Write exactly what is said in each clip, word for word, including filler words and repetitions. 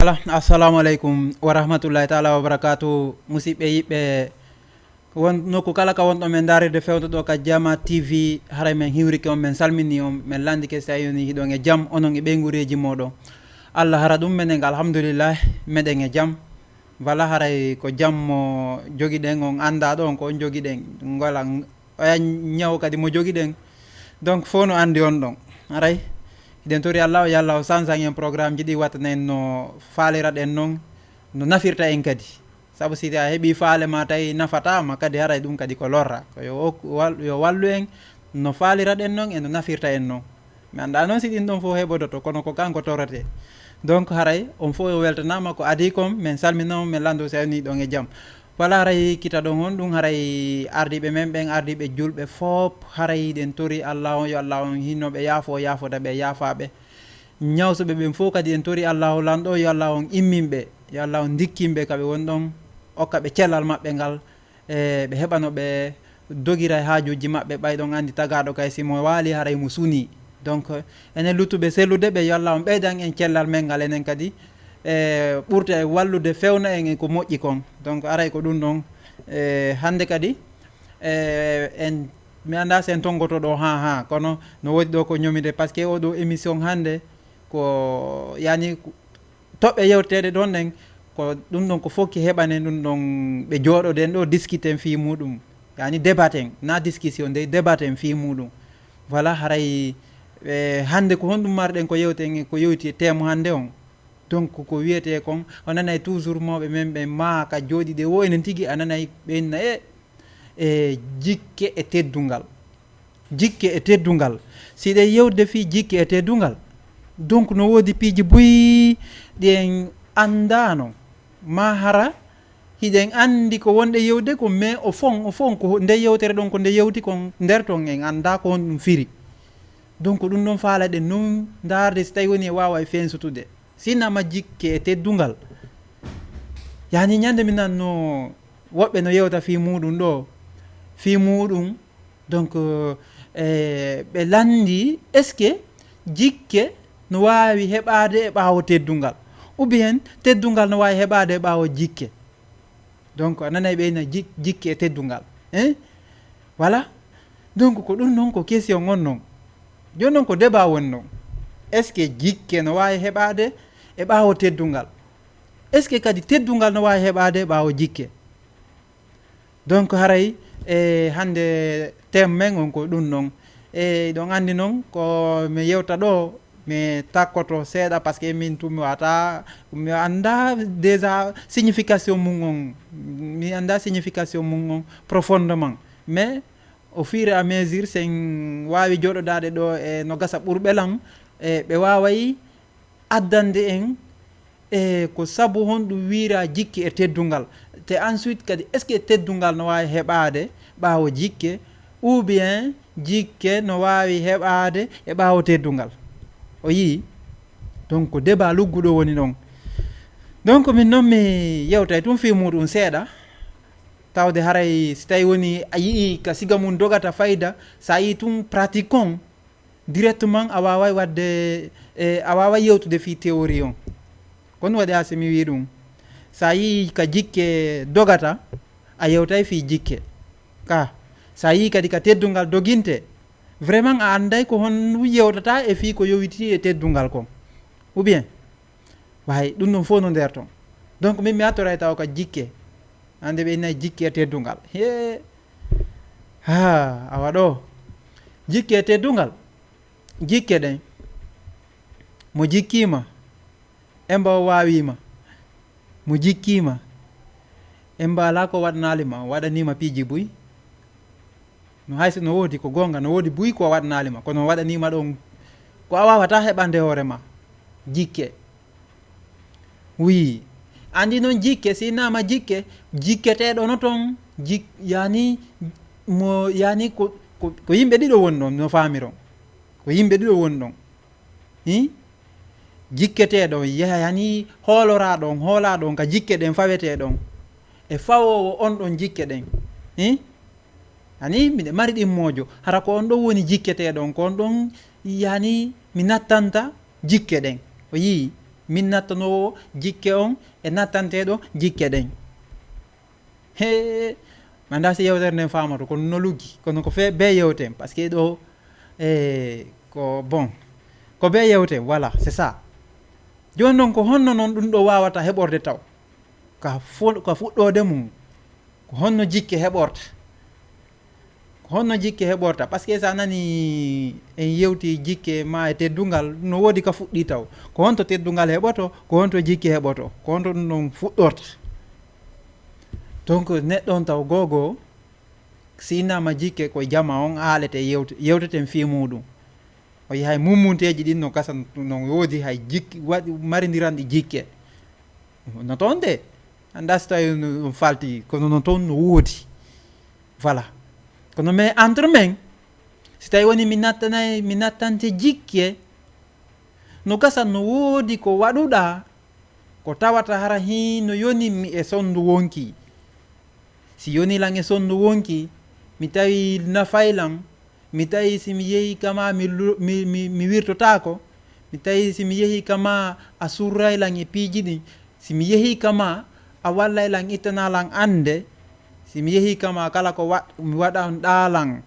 Voilà, assalamu aleykum wa rahmatullahi taala wa barakatuh. Musidɓe yiɓɓe, won nokku kala ka wonɗon men ndaarirde fewndo ɗo ka Jama T V, haray men hiwrike on, men salmini on, men landike si tawi on hiɗon e jam, onon e ɓeynguureeji mooɗon. Allah hara ɗum menen, alhamdulillah, meɗen e jam. Voilà, haray ko jam mo jogiɗen, on anndaa ɗo on ko on jogiɗen. Ngola, oya ñaw kadi mo jogiɗen. Donc, fof no anndi on ɗon. Haray, hiɗen tori Allah o, yo Allah o sansan en programme ji ɗi wattana en no faaliraɗen non, no nafirta en kadi. Sabu si a heɓi faale ma tawi nafataama kadi, haray ɗum kadi ko lorra. Ko yo ok-, wal-, yo wallu en no faaliraɗen non e no nafirta en non. Mi anndaa noon si ɗin ɗon fof heɓodoto, kono ko kanko torete. Donc, haray on fof o weltanaama ko adii kon, men salmina on, men lanndo si a wonii ɗon e jam. Voilà, haray kita ɗon on, ɗum haray ardiiɓe men ɓen, ardiiɓe julɓe fof, haray ɗen tori Allah on, yo Allah on hinno ɓe, yaafo, yaafoda ɓe, yaafaaɓe. Ñawsuɓe ɓen fof kadi en tori Allah o lanɗo, yo Allah on immin ɓe, yo Allah on ndikkin ɓe ka ɓe woni ɗon, okka ɓe cellal maɓɓe ngal, e ɓe heɓa no ɓe dogira e haajuuji maɓɓe, ɓay ɗon anndi tagaaɗo kay si mo waali haray mo sunii. Donc, enen luttuɓe sellude ɓe, yo Allah on ɓeydan en cellal men ngal enen kadi, e ɓurta e wallude fewna en e ko moƴƴi kon. Donc, aray ko ɗum ɗon, e hannde kadi, e en, mi anndaa si en tonngoto ɗo haa haa, kono no woodi ɗo ko ñomide, parce que oɗo émission hannde ko, yani, toɓɓe yewteteeɗe ɗon ɗen, ko ɗum ɗon ko fof ki heɓanen ɗum ɗon, ɓe jooɗoɗen ɗo, discuten fii muuɗum. Yani, debaten, na discussion de, debaten fii muuɗum. Voilà, haray, e hannde ko honɗum marɗen ko yewten, ko yewti e thème hannde on? Donc, ko wiyetee kon, o nanay toujours mawɓe men ɓe maa ka jooɗiiɗe wo enen tigi, a nanay ɓe inna e, e jikke e teddungal. Jikke e teddungal. Si ɗen yewde fii jikke e teddungal, donc no woodi piiji buy ɗi en anndaano, maa hara hiɗen anndi ko wonɗe yewde ko, mais au fond, au fond, ko nde yewtere ɗon, ko nde yewti kon nder ton, en anndaa ko honɗum firi. Donc, ɗum ɗon faalaɗen nun ndaarde si tawi woni e waawa e fensutude. Sinama jikke e teddungal. Yani, ñande mi nanno woɓɓe no yewta fii muuɗum ɗo, fii muuɗum, donc, euh, e ɓe lanndi, est-ce que jikke no waawi heɓaade e ɓaawo teddungal? Ou bien teddungal no waawi heɓaade e ɓaawo jikke? Donc, a nanay ɓe na jik-, jikke e teddungal. Hein? Voilà. Donc, ko ɗum non ko question on non. Jooni non ko débat woni non. Est-ce que jikke no waawi heɓaade e ɓaawo teddungal? Est-ce que kadi teddungal no waawi heɓaade e ɓaawo jikke? Donc, haray, e hannde thème men on ko ɗum non. E ɗon anndi non ko mi yewta ɗo, mi takkoto seeɗa, parce que min tun mi wata, mi annda déjà signification mum on, mi annda signification mum on profondément. Mais au fur et à mesure, sen waawi jooɗodaade ɗo e no gasa ɓurɓe lan, e ɓe waaway addande en, e ko sabu honɗum wiira jikke e teddungal. Te ensuite kadi, est-ce que teddungal no waawi heɓaade ɓaawo jikke, ou bien jikke no waawi heɓaade e ɓaawo teddungal? O yii? Donc, ko débat lugguɗo woni ɗon. Donc, min non mi yewtay tun fii muuɗum seeɗa, tawde haray si tawi woni a yi'i ka siga mum dogata fayda, sa yi'i tun pratique on, directement a waaway waɗde, e, a waaway yewtude fii théorie on. Ko ɗum waɗi haa si mi wii ɗum, sa yi'i ka jikke dogata, a yewtay fii jikke. Ka, sa yi'i kadi ka teddungal doginte, vraiment a annday ko honɗum yewtata e fii ko yowitii e teddungal kon. Ou bien, way, ɗum ɗum fof no nder ton. Donc, min mi attoray taw ka jikke. Hannde ɓe inna jikke e teddungal. Hee. Ha, awa ɗo. Jikke e teddungal. Jikke ɗen. Mo jikkiima, emba o waawiima. Mo jikkiima, emba alaa ko waɗanaali ma, o waɗaniima piiji buy. No hay so no woodi ko goonga, no woodi buy ko waɗanaali ma, kono o waɗaniima ɗon ko a waawataa heɓande hoore ma. Jikke. Wi. Anndi noon jikke, si innama jikke, jikketeeɗo no toon, jik-, yani mo, yani ko, ko, ko yimɓe ɗiɗo woni ɗon, no faamiron. Ko yimɓe ɗiɗo woni ɗon. Hi? Jikketeeɗo, yani hooloraaɗo on, hoolaaɗo on ka jikke ɗen fawetee ɗon. E fawoowo on ɗon jikke ɗen. Hi? Ani, miɗe mari ɗimmoojo. Hara ko on ɗon woni jikketeeɗo on, ko on ɗon, yani, mi nattanta jikke ɗen. O yii. Min nattanoowo jikke on e nattanteeɗo jikke ɗen. He, mi anndaa si yewtere nden faamato, kono no luggi, kono ko fee bee yewten, parce que ɗo, eh, ko bon, ko bee yewten, voilà, c'est ça. Jooni non, ko honno non ɗum ɗo waawata heɓorde taw? Ka fu-, ka fuɗɗoode mum, ko honno jikke heɓorta? Ko honno jikke heɓorta? Parce que so a nani en yewti jikke ma e teddungal, no woodi ka fuɗɗi taw. Ko honto teddungal heɓoto? Ko honto jikke heɓoto? Ko honto ɗum ɗon fuɗɗorta? Donc, neɗɗo on taw gogo, si innama jikke, ko jama on haalete, yewte-, yewteten fii muɗum. O yahay mummunteeji ɗin no gasa no woodi hay jik-, waɗi, marindiranɗi jikke. No toon de, anndaa si tawi no ɗum falti, kono no toon no woodi. Voilà. Kono mais entre men, si tawi woni mi nattanay, mi nattante jikke, no gasa no woodi ko waɗuɗaa, ko tawata hara hino yonimmi e sondu wonki. Si yoni lan e sondu wonki, mi tawi nafay lan, mi tawi si mi yehi kama mi lu-, mi, mi, mi wirtotaako, mi tawi si mi yehi kama a surray lan e piiji ɗin, si mi yehi kama a wallay lan ittana lan annde, si mi yehi kama kala ko wa-, mi waɗan ɗaa lan,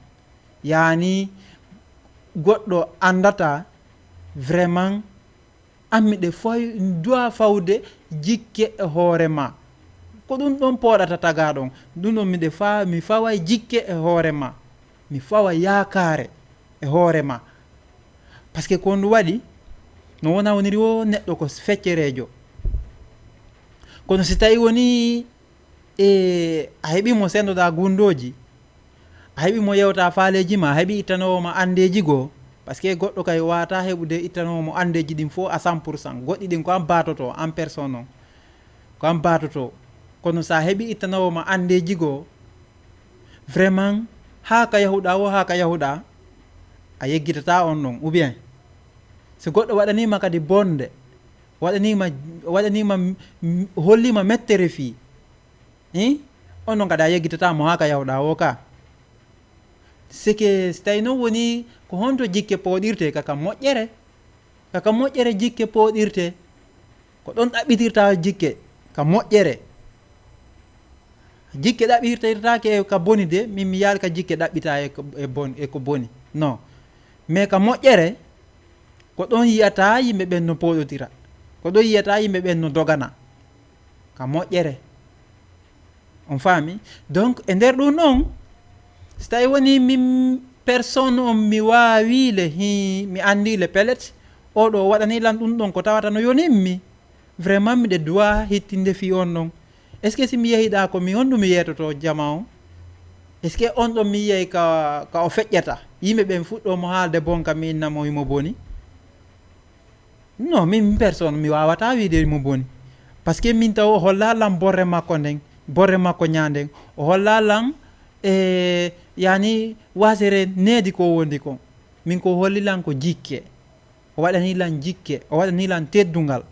yaani goɗɗo anndata vraiment an miɗe fawi, duwa fawde jikke e hoore ma. Ko ɗum ɗon pooɗata tagaa ɗon. Ɗum ɗon miɗe fa-, mi faway jikke e hoore ma. Mi fawa yaakaare e hoore ma. Parce que ko ɗum waɗi, no wona woniri o neɗɗo ko feccereejo. Kono si tawi woni e a heɓi mo sendoɗaa gundooji, a heɓi mo yewta faaleeji ma, a heɓi ittanoowo ma anndeeji goo, parce que goɗɗo kay waata heɓude ittanoowo mo anndeeji ɗin fof à cent pour cent. Goɗɗi ɗin ko an baatoto, en personne on. Ko an baatoto. Kono so a heɓi ittanoowo ma anndeeji goo, vraiment, haa ka yahuɗaa o, haa ka yahuɗaa, a yeggitataa on ɗon. Ou bien, si goɗɗo waɗanii ma kadi bonde, waɗanii ma, waɗanii ma, m-, m-, hollii ma mettere fii, Hein? On non kadi a yeggitataa mo haa ka yahuɗaa o ka. C'est que si tawi non woni ko honto jikke pooɗirte, ka ka moƴƴere. Ka ka moƴƴere jikke pooɗirte. Ko ɗon ɗaɓɓitirta jikke ka moƴƴere. Jikke ɗaɓɓitirtaake e ka boni de, min mi yaali ka jikke ɗaɓɓitaa e ko, e bon, e ko boni. Non. Mais ka moƴƴere, ko ɗon yiyata yimɓe ɓen no pooɗotira. Ko ɗon yiyata yimɓe ɓen no dogana. Ka moƴƴere. On faami? Donc, e nder ɗum ɗon, si tawi woni min personne on mi waawi le, hi, mi anndi le pellet, oɗo waɗani lan ɗum ɗon ko tawata no yonimmi. Vraiment, miɗe duwa hittinde fii on ɗon. Est-ce que si mi yehiɗaa ko mi honɗum mi yeetoto jama on? Est-ce que on ɗon mi yiyay ka, ka o feƴƴata? Yimɓe ɓen fuɗɗoo mo haalde bon ka mi inna mo himo boni? Non, min personne, mi waawataa wiide mo boni. Parce que min taw o holla lan borre makko nden, borre makko ñaanden. O holla lan, e, yani, wasere needi ko wondi kon. Min ko holli lan ko jikke. O waɗani lan jikke, o waɗani lan teddungal.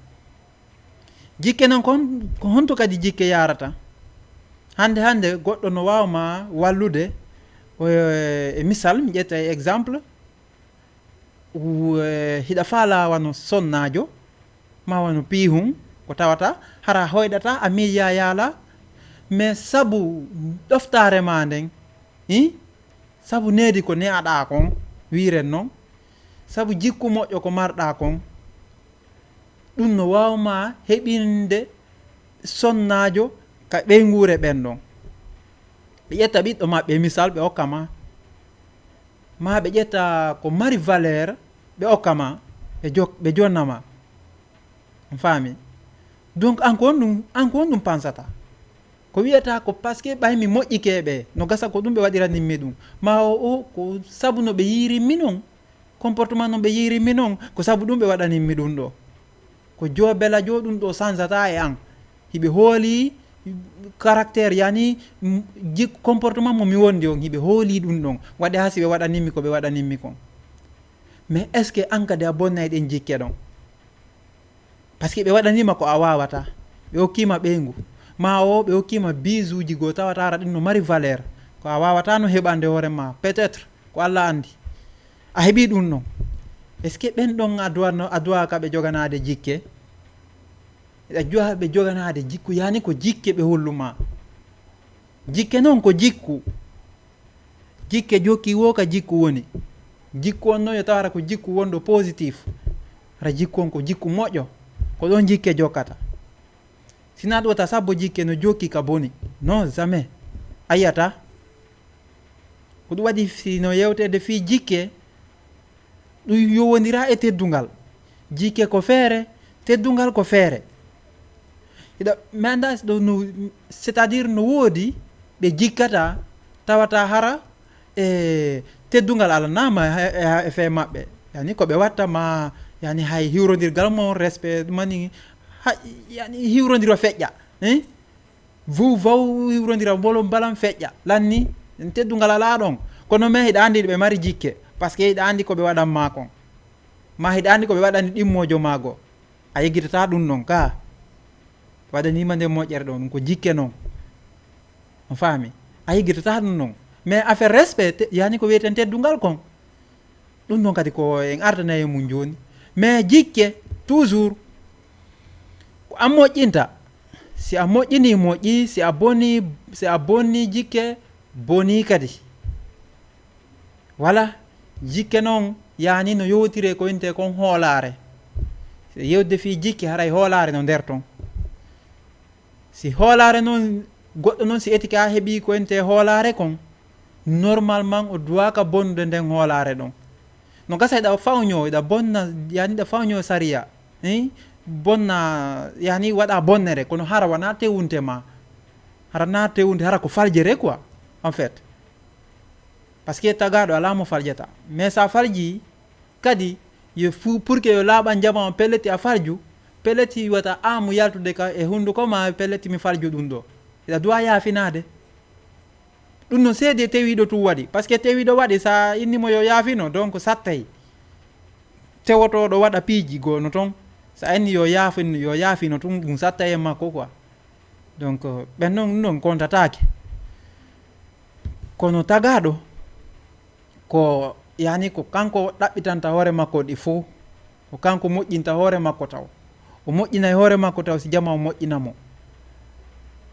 Jikke non kon, ko honto kadi jikke yaarata? Hande, hande, goɗɗo no waawa ma wallude, o, e misal, mi ƴetta e exemple, u-, e, hiɗa faala wano sonnaajo, ma wano piihun, ko tawata, hara hoyɗata, a miija yaala, mais sabu ɗoftaare ma nden, i? Sabu needi ko ne'aɗaa kon, wiiren non, sabu jikku moƴƴo ko marɗaa kon, ɗum no waawa ma heɓinde sonnaajo ka ɓeynguure ɓen ɗon. Ɓe ƴetta ɓiɗɗo maɓɓe, misal, ɓe okka ma. Ma ɓe ƴetta ko mari valeur, ɓe okka ma, ɓe jo-, ɓe jonna ma. On faami? Donc, an ko honɗum, an ko honɗum pansata? Ko wiyata ko parce que ɓay mi moƴƴike ɓe, no gasa ko ɗum ɓe waɗiranimmi ɗum. Ma o, o, ko sabu no ɓe yiirimmi non. Comportement no ɓe yiirimmi non, ko sabu ɗum ɓe waɗanimmi ɗum ɗo. Ko jo bela jo ɗum ɗo sansata e an. Hiɓe hooli caractère, yani, m-, jik-, comportement mo mi wondi on, hiɓe hooli ɗum ɗon. Waɗi haa si ɓe waɗanimmi ko ɓe waɗanimmi kon. Mais est-ce que an kadi a bonnay ɗen jikke ɗon? Parce que ɓe waɗanima ko a waawata. Ɓe okkima ɓeyngu. Ma o ɓe okkima bisuuji goo tawata ara ɗin no mari valeur. Ko a waawata no heɓande hoore ma. Peut-être, ko Allah andi. A heɓi ɗum non. Est-ce que ɓen ɗon a duwa no, a duwa ka ɓe joganaade jikke? Aɗa joha ɓe joganaade jikku, yani ko jikke ɓe hollu ma. Jikke noon ko jikku. Jikke jokki wo ka jikku woni. Jikku on noon yo tawata ko jikku wonɗo positif. Hara jikku on ko jikku moƴƴo. Ko ɗon jikke jokkata. Sinaa ɗum wata sabbo jikke no jokki ka boni. Non, jamais. A yiyata. Ko ɗum waɗi si no yewteede fii jikke, ɗum yowondira e teddungal. Jikke ko feere, teddungal ko feere. Hiɗa, mi anndaa si ɗo no, c'est-à-dire no woodi ɓe jikkata, tawata hara e teddungal alanaama e, e, e fee maɓɓe. Yani ko ɓe watta ma, yani hay hiwrondirgal mo, respect mani, ha, yani hiwrondiro feƴƴa. Hein? Vow vow hiwrondira mbolo mbalam feƴƴa. Lanni, en teddungal alaa ɗon. Kono mais hiɗa anndi ɓe mari jikke. Parce que hiɗa anndi ko ɓe waɗan maa kon. Ma hiɗa anndi ko ɓe waɗani ɗimmoojo maa go. A yeggitata ɗum non ka. Waɗaniima nde moƴƴere ɗon, ɗum ko jikke non. On faami? A yeggitata ɗum non. Mais affaire respect, te-, yani ko wiyeten teddungal kon. Ɗum noon kadi ko en ardana e mum jooni. Mais jikke, toujours, ko a moƴƴinta. Si a moƴƴini, moƴƴi. Si a boni, si a bonni jikke, boni kadi. Wala, jikke noon, yani no yowtire ko inte kon hoolaare. Si yewde fii jikke, haray hoolaare no nder ton. Si hoolaare noon, goɗɗo noon si etike a heɓii ko ente hoolaare kon, normalement o duwaaka bonnude nden hoolaare ɗon. No gasa eɗa fawñoo, eɗa bonna, yani eɗa fawñoo sariya, eh? Bonna, yani waɗa bonnere, kono hara wona tewunte ma. Hara na tewunte, hara ko faljere quoi, en fait. Parce que tagaaɗo alaa mo faljata. Mais sa falji, kadi, yo fu-, pour que yo laaɓan jama on, pellet a farju, pellet wata aamu yaltude ka e hunnduko ma, pellet mi farju ɗum ɗo. Hiɗa duwa yaafinaade. Ɗum no seede tewiiɗo tun waɗi. Parce que tewiiɗo waɗi, sa inni mo yo yaafino, donc sattay. Tewotooɗo waɗa piiji goo no ton. Sa inni yo yaafin-, yo yaafino tun, ɗum sattay e makko quoi. Donc, ɓen non, non kontataake. Kono tagaaɗo, ko, yani, ko kanko ɗaɓɓitanta hoore makko ɗi fow. Ko kanko moƴƴinta hoore makko taw. O moƴƴinay hoore makko taw si jama o moƴƴina mo.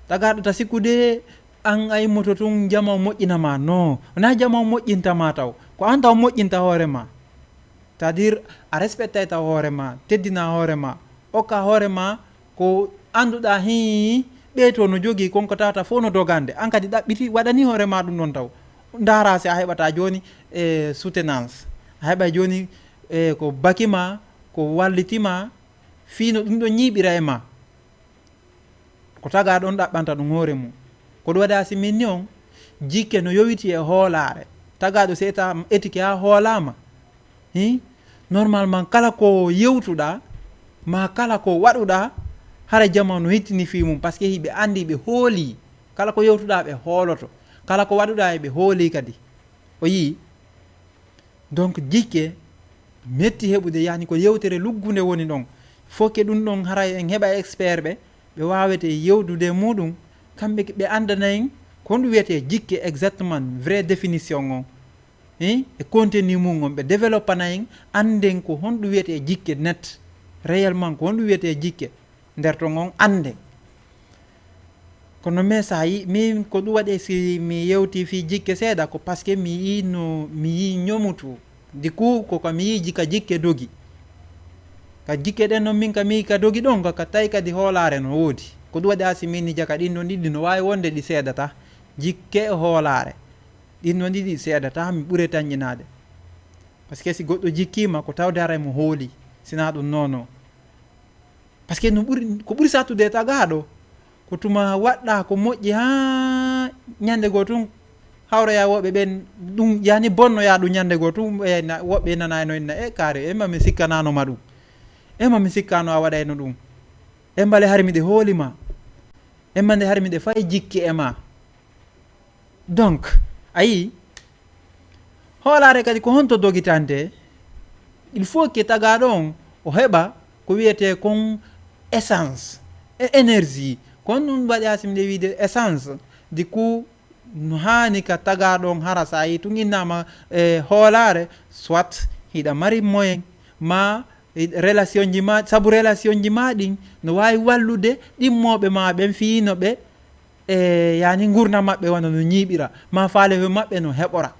Tagaaɗo ta sikkude an a immoto tun jama o moƴƴina ma. Non, wonaa jama o moƴƴinta ma taw. Ko an taw moƴƴinta hoore ma. C'est-à-dire, a respectay taw hoore ma, teddina hoore ma, okka hoore ma ko annduɗaa hii, ɓee to no jogii kon ko tawata fof no dogande. An kadi ɗaɓɓiti, waɗani hoore ma ɗum ɗon taw. Ndaara si a heɓata jooni e soutenance. A heɓa jooni e ko baki ma, ko walliti ma, fii no ɗum ɗon ñiiɓira e ma. Ko tagaaɗo on ɗaɓɓanta ɗum hoore mum. Ko ɗum waɗi a siminni on, jikke no yowiti e hoolaare. Tagaaɗo si eta etike haa hoolaama. Hii? Normalement, kala ko yewtuɗaa, maa kala ko waɗuɗaa, hara jama no hittini fii mum, parce que hiɓe anndi ɓe hoolii. Kala ko yewtuɗaa, ɓe hooloto. Kala ko waɗuɗaa, eɓe hoolii kadi. O yii. Donc, jikke metti heɓude, yani ko yewtere luggunde woni ɗon. Fof que ɗum ɗon haray en heɓa expert ɓe, ɓe waawete yewdude e muɗum, kamɓe ɓe anndana en ko honɗum wiyetee jikke exactement, vraie définition on. Hein? E contenu mum on, ɓe développana en, annden ko honɗum wiyetee jikke net, réellement ko honɗum wiyetee jikke. Nder ton on annden. Kono mais sa yi, min ko ɗum waɗi si mi yewti fii jikke seeɗa, ko parce que mi yii no, mi yii ñomutu. Du coup, ko ka mi yii ji-, ka jikke dogi. Ka jikke ɗen non min ka mi yii ka dogi ɗon, ka, ka tawi kadi hoolaare no woodi. Ko ɗum waɗi a si min ni jaka ɗin ɗon ɗiɗi no waawi wonde ɗi seedata. Jikke e hoolaare. Ɗin ɗon ɗiɗi seedata, mi ɓure tanƴinaade. Parce que si goɗɗo jikkiima, ko tawde haray mo hooli. Sinaa ɗum non non. Parce que no ɓuri, ko ɓuri sattude e tagaaɗo, ko tuma waɗɗa ko moƴƴi haa ñande goo tun hawroya woɓɓe ɓen, ɗum yani bonnoya ɗum ñande goo tun, ɓe na-, woɓɓe nana no inna, "E kaari, e ma mi sikkanaano ma ɗum. E ma mi sikkaano a waɗayno ɗum. E mbale hari miɗe hooli ma. E ma nde hari miɗe fay jikki e ma." Donc, a yii, hoolaare kadi ko honto dogitante? Il faut que tagaaɗo on o heɓa ko wiyetee kon essence e énergie. Kon ɗum waɗi a simde wiide essence, du coup, no haani ka tagaaɗo on hara sa yii tun innaama e hoolaare, soit hiɗa mari moyen, ma Relation ji ma, sabu relation ji ma ɗin no waawi wallude ɗimmooɓe ma ɓen fii no ɓe e yani ngurndan maɓɓe wano no ñiiɓira, ma faaleeɓe maɓɓe no heɓora.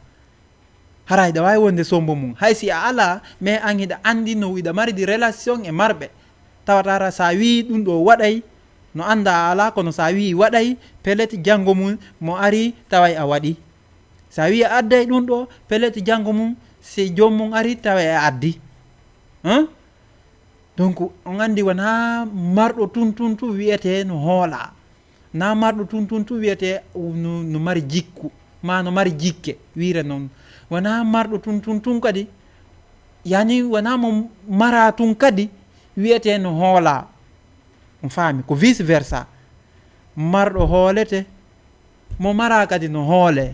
Hara hiɗa waawi wonde sombo mum. Hay si a alaa, mais an hiɗa anndi no hiɗa maridi relation e marɓe. Tawata hara sa wii ɗum ɗo waɗay, no annda a alaa, kono sa wii waɗay, pellet janngo mum mo ari taway a waɗi. Sa wii a adday ɗum ɗo, pellet janngo mum si joom mum ari taway a addi. Hein? Donc, on anndi wonaa marɗo tun tun tun wiyetee no hoolaa. Na marɗo tun tun tun wiyetee no, no mari jikku, ma no mari jikke, wiire non. Wonaa marɗo tun tun tun kadi, yani wonaa mo maraa tun kadi wiyetee no hoolaa. On faami, ko vice versa. Marɗo hoolete, mo maraa kadi no hoolee.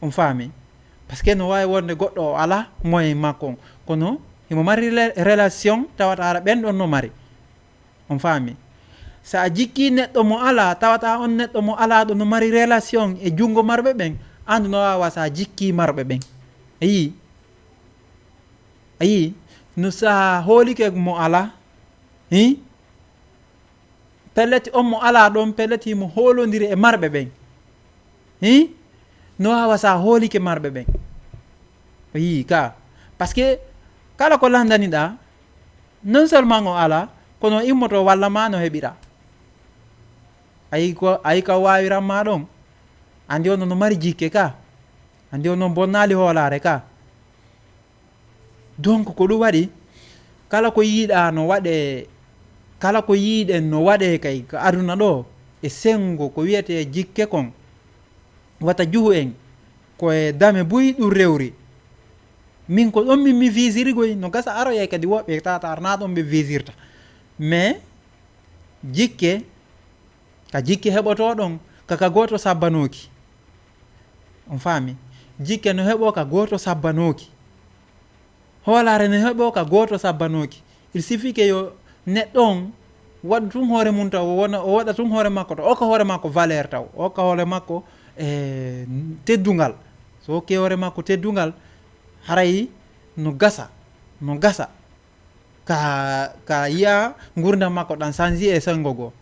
On faami? Parce que no waawi wonde goɗɗo o alaa moyen makko on, kono himo mari rela-, relation tawata hara ɓen ɗon no mari. On faami? Sa a jikkii neɗɗo mo alaa, tawata on neɗɗo mo alaa ɗo no mari relation e junngo marɓe ɓen, anndu no waawa sa jikkii marɓe ɓen. A yii? A yii? No sa hoolike mo alaa, hi? Pellet on mo alaa ɗon, pellet himo hoolondiri e marɓe ɓen. Hi? No waawa sa hoolike marɓe ɓen. A yii ka? Parce que kala ko lanndaniɗaa, non seulement o alaa, kono o immoto walla ma no heɓira. A yii ko, a yii ka waawiran ma ɗon. Anndi on no mari jikke ka. Anndi on non bonnaali hoolaare ka. Donc, ko ɗum waɗi, kala ko yiiɗaa no waɗee, kala ko yiiɗen no waɗee kay ka aduna ɗo, e senngo ko wiyetee jikke kon, wata juhu en, ko e dame buy ɗum rewri. Min ko ɗon min mi visiri goy, no gasa aroyay kadi woɓɓe tata arnaa ɗon ɓe visirta. Mais jikke, ka jikke heɓotoo ɗon, ka ka gooto sabbanooki. On faami? Jikke no heɓoo ka gooto sabbanooki. Hoolaare no heɓoo ka gooto sabbanooki. Il suffit que yo neɗɗo on waɗu tun hoore mum taw, o wona, o waɗa tun hoore makko taw, o hokka hoore makko valeur taw, o hokka hoore makko, eh, teddungal. So hokkii hoore makko teddungal, haray no gasa, no gasa. Ka, ka yi'a ngurndan makko ɗan sanji e senngo goo.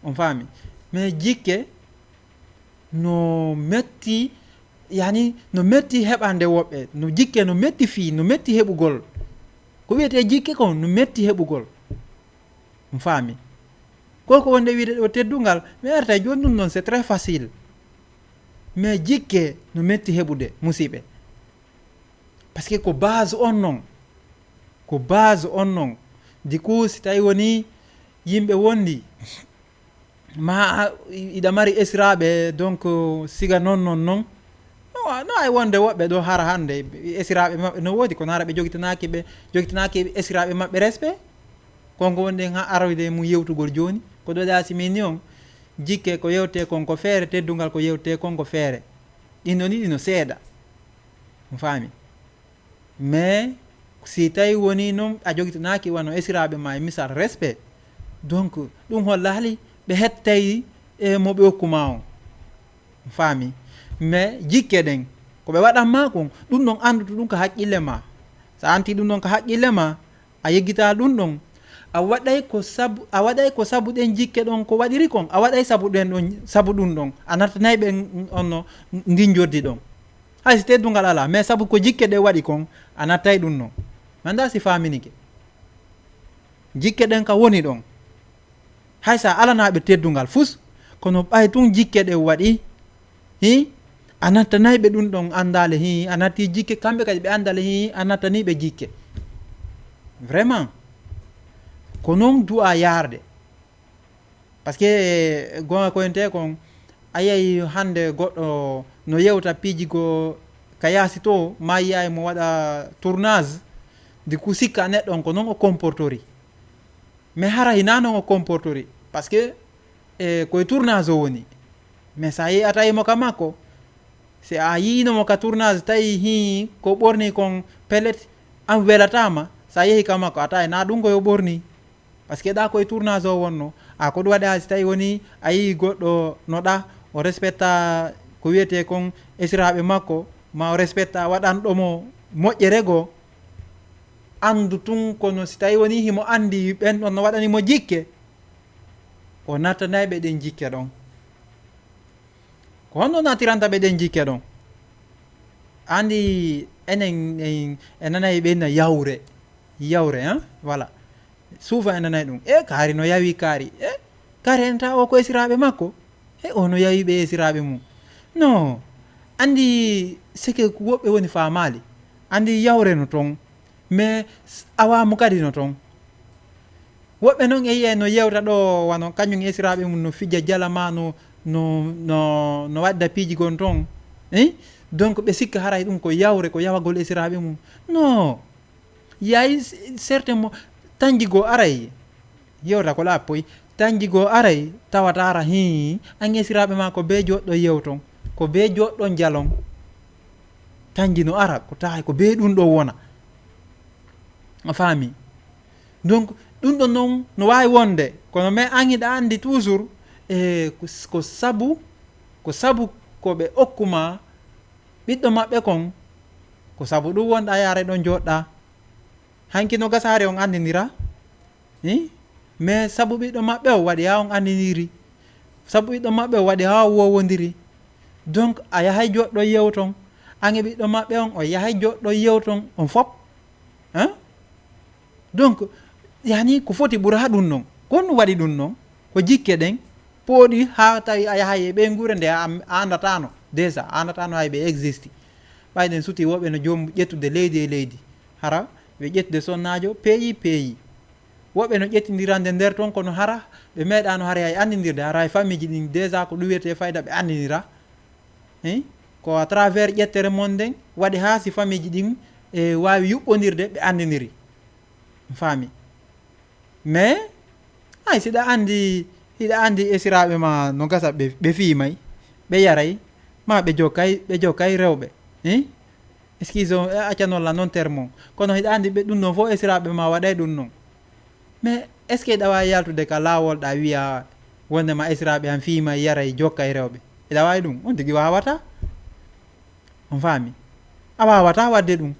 On faami? Mais jikke no metti, yani, no metti heɓande woɓɓe. No jikke no metti fii, no metti heɓugol. Ko wiyetee jikke kon no metti heɓugol. On faami? Ko ko wonde wiide ɗo teddungal, mi arta e jooni ɗum noon, c'est très facile. Mais jikke no metti heɓude, musiɓɓe. Parce que ko base on non. Ko base on non. Du coup, si tawi woni yimɓe wondi, ma a, i-, iɗa mari esiraaɓe, donc, siga non, non, non. No, no ay wonde woɓɓe ɗo hara hannde, esiraaɓe maɓɓe no woodi, kono hara ɓe jogitanaaki ɓe, jogitanaaki esiraaɓe maɓɓe respect. Ko ngo wonde ha aroyde e mum yewtugol jooni. Ko ɗo ɗa si min ni on, jikke ko yewte kon ko feere, teddungal ko yewte kon ko feere. Ɗin ɗon ɗiɗi no seeɗa. On faami? Mais si tawi woni noon a jogitanaaki wano esiraaɓe ma e misal respect, donc ɗum hollaali ɓe hettay e mo ɓe hokku ma on. Faami? Mais jikke ɗen, ko ɓe waɗan ma kon, ɗum ɗon anndutu ɗum ka haqqille ma. So a anti ɗum ɗon ka haqqille ma, a yeggita ɗum ɗon. A waɗay ko sabu, a waɗay ko sabu ɗen jikke ɗon ko waɗiri kon, a waɗay sabu ɗen ɗon, sabu ɗum ɗon. A nattanay ɓe on no ndin joddi ɗon. Hay si teddungal alaa, mais sabu ko jikke ɗe waɗi kon, a nattay ɗum non. Mi anndaa si faaminike. Jikke ɗen ka woni ɗon. Hay sa alanaa ɓe teddungal fus, kono ɓay tun jikke ɗe waɗi, hi, a nattanay ɓe ɗum ɗon anndaale, hi, a natti jikke, kamɓe kadi ɓe anndaale, hi, a nattani ɓe jikke. Vraiment. Ko non du'a yaarde. Parce que, eh, gonga ko ente kon, a yiyay hannde goɗɗo no yewta piiji goo ka yaasi to, ma yiyay mo waɗa tournage, du coup sikka neɗɗo on ko non o comportori. Mais hara hinaa non o comportori. Parce que, eh, koye tournage o woni. Mais sa yehi a tawi mo ka makko, si a yiino mo ka tournage, tawi hii ko ɓorni kon pellet, an welataama, sa yehi ka makko, a tawi na ɗum ko yo ɓorni. Parce que ɗa koye tournage o wonno, a ko ɗum waɗi a si tawi woni a yii goɗɗo no ɗa, o respecta ko wiyetee kon esiraaɓe makko, ma o respecta waɗanɗo mo moƴƴere goo. anndu tun, kono si tawi woni himo anndi ɓen ɗon no waɗani mo jikke, o nattanay ɓe ɗen jikke ɗon. Ko honno nattiranta ɓe ɗen jikke ɗon? Anndi enen en, en nanay ɓe na yawre, yawre, hein? Voilà. Souvent en nanay ɗum. E kaari no yawi kaari. E kaari en ta o ko esiraaɓe makko. E o no yawi ɓe esiraaɓe mum. No. Anndi seke woɓɓe woni faamaali. Anndi yawre no ton. Mais s-, awaamu kadi no ton. Woɓɓe non e yi'ay no yewta ɗo, wano kañum esiraaɓe mum no fija jala ma no, no, no, no waɗda piiji gon ton. Eh? Donc ɓe sikka haray ɗum ko yawre, ko yawagol esiraaɓe mum. No. Yaay s-, certains mo, tanji goo aray. Yewta ko laapoy. Tanji goo aray, tawata ara hii, an esiraaɓe ma ko bee joɗɗo yewton. Ko bee joɗɗo jalon. Tanji no ara, ko tahay ko bee ɗum ɗo wona. A faami? Donc, ɗum ɗo non no waawi wonde, kono mais an hiɗa anndi toujours, e ko, ko sabu, ko sabu ko ɓe okku ma ɓiɗɗo maɓɓe kon, ko sabu ɗum wonɗa yaare ɗon joɗɗa. Hanki no gasa hari on anndindira. Eh? Mais sabu ɓiɗɗo maɓɓe o waɗi haa on anndindiri. Sabu ɓiɗɗo maɓɓe o waɗi haa on wowondiri. Donc, a yahay joɗɗo yewton. An e ɓiɗɗo maɓɓe on, o yahay joɗɗo yewton, on fop. Hein? Donc, yani ko foti ɓura haa ɗum non. Ko honɗum waɗi ɗum non? Ko jikke ɗen pooɗi haa tawi a yahay e ɓeynguure nde a, a anndatano. Déjà, a anndatano hay ɓe existe. Ɓay ɗen suti woɓɓe no joom ƴettude leydi e leydi. Hara ɓe ƴettude sonnaajo, peeyi, peeyi. Woɓɓe no ƴettindirande nder ton, kono hara ɓe meeɗano hara hay anndindirde, hara hay fammiiji ɗin déjà ko ɗum wiyetee fayda ɓe anndindira. Hein? Ko à travers ƴettere mon nden waɗi haa si fammiiji ɗin e waawi yuɓɓondirde ɓe anndindiri. Faami? Mais, hay siɗa anndi, hiɗa anndi esiraaɓe ma no gasa ɓe, ɓe fiimay, ɓe yaray, ma ɓe jokkay, ɓe jokkay rewɓe. Hein? Excuse on, e accanol la non terme on. Kono hiɗa anndi ɓe ɗum ɗon fof esiraaɓe ma waɗay ɗum non. Mais est-ce que hiɗa waawi yaltude ka laawol ɗa wiya wonde ma esiraaɓe an fiimay, yaray, jokkay rewɓe? Hiɗa waawi ɗum? On tigi waawata. On faami? A waawata waɗde ɗum.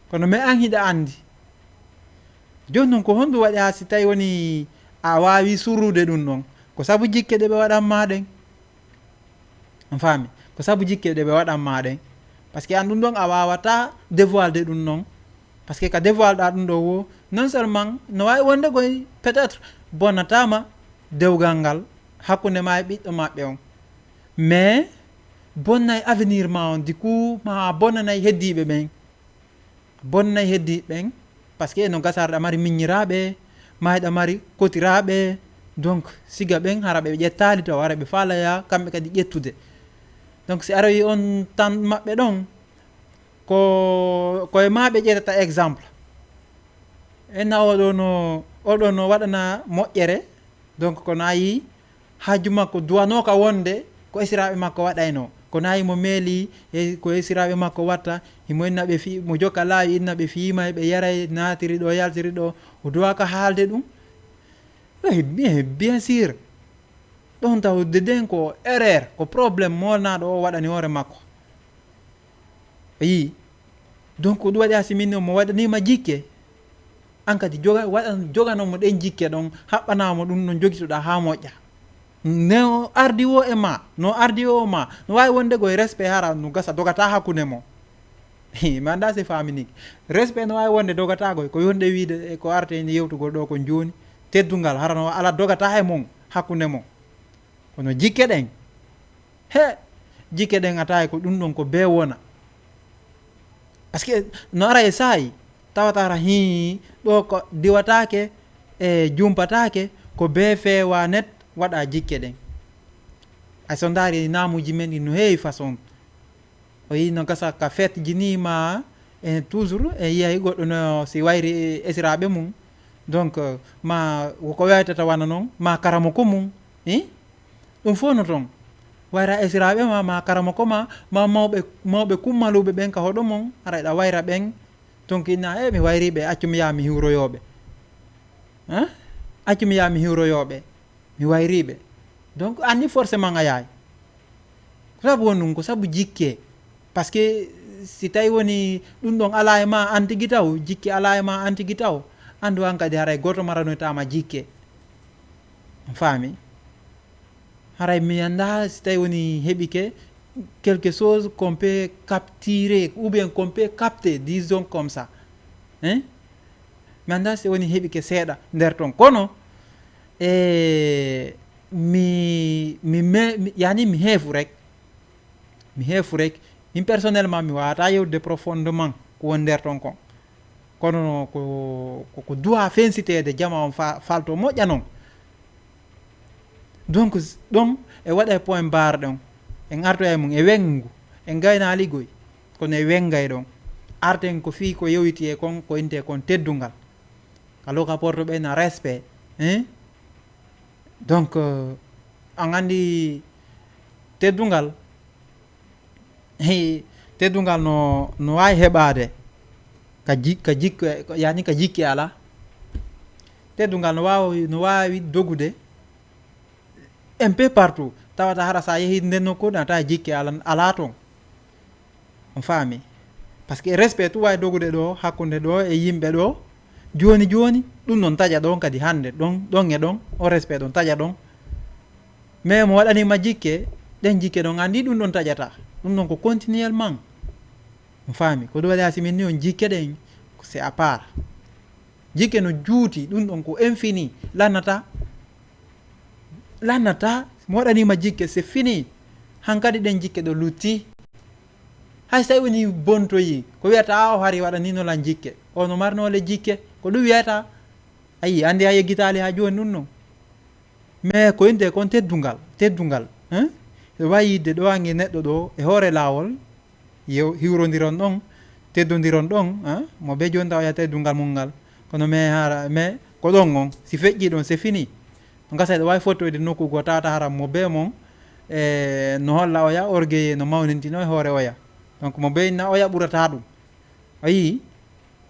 Kono mais an hiɗa anndi. Jooni non ko honɗum waɗi haa si tawi woni a waawi surude ɗum ɗon? Ko sabu jikke ɗe ɓe waɗan ma ɗen. On faami? Ko sabu jikke ɗe ɓe waɗan ma ɗen. Parce que an ɗum ɗon a waawata dévoiler ɗum non. Parce que ka dévoile ɗa ɗum ɗo wo, non seulement no waawi wonde koy peut-être bonnataama dewgal ngal hakkunde ma e ɓiɗɗo maɓɓe on. Mais bonnay avenir ma on, du coup, ma bonnanay heddiiɓe ɓen. Bonnay heddiiɓe ɓen, parce que no gasa aɗa mari miññiraaɓe, ma hiɗa mari kotiraaɓe, donc siga ɓen hara ɓe ƴettaali taw, hara ɓe faalaya kamɓe kadi ƴettude. Donc si aroyi on tan maɓɓe ɗon, ko, ko e ma ɓe ƴettata exemple. Enna oɗo no, oɗo no waɗana moƴƴere, donc kono a yii, haaju makko duwanooka wonde ko esiraaɓe makko waɗaynoo. Kono a yii mo meeli, e ko esiraaɓe makko watta, himo inna ɓe fi-, mo jokka laawi, inna ɓe fiimay, ɓe yaray, naatiri ɗo, yaltiri ɗo, o duwaaka haalde ɗum. Eh, bien, bien sûr. Ɗon tawde den ko erreur, ko problème moolnaaɗo o waɗani hoore makko. A yii? Donc, ko ɗum waɗi a siminno mo waɗaniima jikke. An kadi joga, waɗan, joganoo mo ɗen jikke ɗon, haɓɓanaa mo ɗum ɗon jogitoɗaa haa moƴƴa. No ardi wo e ma, no ardi wo e ma, no waawi wonde ko e respect hara no gasa dogata hakkunde mo. Mi anndaa si faaminike. Respect no waawi wonde dogata ko, ko yonde wiide e ko arte e yewtugol ɗo ko jooni. Teddungal hara no ala dogata e mon hakkunde mo. Kono jikke ɗen, he, jikke ɗen a tawi ko ɗum ɗon ko bee wona. Parce que no ara e saa'i, tawata ara hii, ɗo ko diwataake e jumpataake, ko bee feewa net waɗa jikke ɗen. Ay so ndaari naamuuji men ɗi no heewi façon. O yii no gasa ka fête ji ni ma, e toujours, e yiyay goɗɗo no si wayri esiraaɓe mum. Donc, ma ko waytata wana noon, ma karamoko mum. Eh? Ɗum fof no toon. Wayra esiraaɓe ma, ma karamoko ma, ma mawɓe, mawɓe kummaluɓe ɓen ka hoɗo mon, ara eɗa wayra ɓen. Donc inna, e mi wayri ɓe, accu mi yaa mi hiwroyoo ɓe. Hein? Accu mi yaa mi hiwroyoo ɓe. Mi wayri ɓe. Donc anni forcément a yaay. Ko sabu won ɗum, ko sabu jikke. Parce que Si tawi woni ɗum ɗon alaa e ma an tigi taw, jikke alaa e ma an tigi taw, anndu an kadi haray gooto maranoytaama jikke. Faami? Haray mi anndaa si tawi woni heɓike quelque chose qu'on peut capturer ou bien qu'on peut capter, disons comme ça. Hein? Mi anndaa si woni heɓike seeɗa nder ton. Kono, e, mi, mi, me, mi, yani mi heefu rek. Mi heefu rek. Min personnellement, mi waawata yewtude profondément ko woni nder ton kon. Kono ko, ko, ko duwa fensiteede jama on fa-, falto moƴƴa non. Donc, ɗon e waɗa e point barre ɗon. En artoya e mum e wengu. En gaynaali goy. Kono e wengay ɗon. Arten ko fii ko yewiti e kon, ko inte kon teddungal. Ka loka porto ɓe na respect. Hein? Donc, euh, an anndi teddungal, hey, teddungal no, no waawi heɓaade ka ji-, ka jikke, yani ka jikke alaa. Teddungal no waawi, no waawi dogude un peu partout. Tawata hara sa yehi nden nokkuure, a tawa jikke ala-, alaa ton. On faami? Parce que respect tu waawi dogude ɗo, hakkunde ɗo e yimɓe ɗo. Jooni jooni, ɗum ɗon taƴa ɗon kadi hannde, ɗon, ɗon e ɗon, o respect ɗon taƴa ɗon. Mais mo waɗanima jikke, ɗen jikke ɗon anndi ɗum ɗon taƴata. Ɗum ɗon ko continuellement. On faami? Ko ɗum waɗi si min ni on jikke ɗen, c'est à part. Jikke no juuti, ɗum ɗon ko infini, lannata. Lannata, mo waɗanima jikke, c'est fini. Hankadi ɗen jikke ɗo lutti. Hay so tawi woni bontoyi, ko wiyata, "A, o hari waɗanino lan jikke." O no marno le jikke, ko ɗum wiyata. Ayi, anndi a yeggitaali haa jooni ɗum non. Mais ko innde kon teddungal, teddungal, hein? E wayi yidde ɗo ange neɗɗo ɗo e hoore laawol, yew-, hiwrondiron ɗon, teddondiron ɗon, hein? Mo be jonta oya teddungal mum ngal. Kono mais hara, mais ko ɗon on, si feƴƴi ɗon, c'est fini. Ngasa ɗo wawi fottoyde nokku goo tawata hara mo be mon, e, no holla oya orgueilleux, no mawnintino e hoore oya. Donc mo be inna oya ɓurata ɗum. A yii,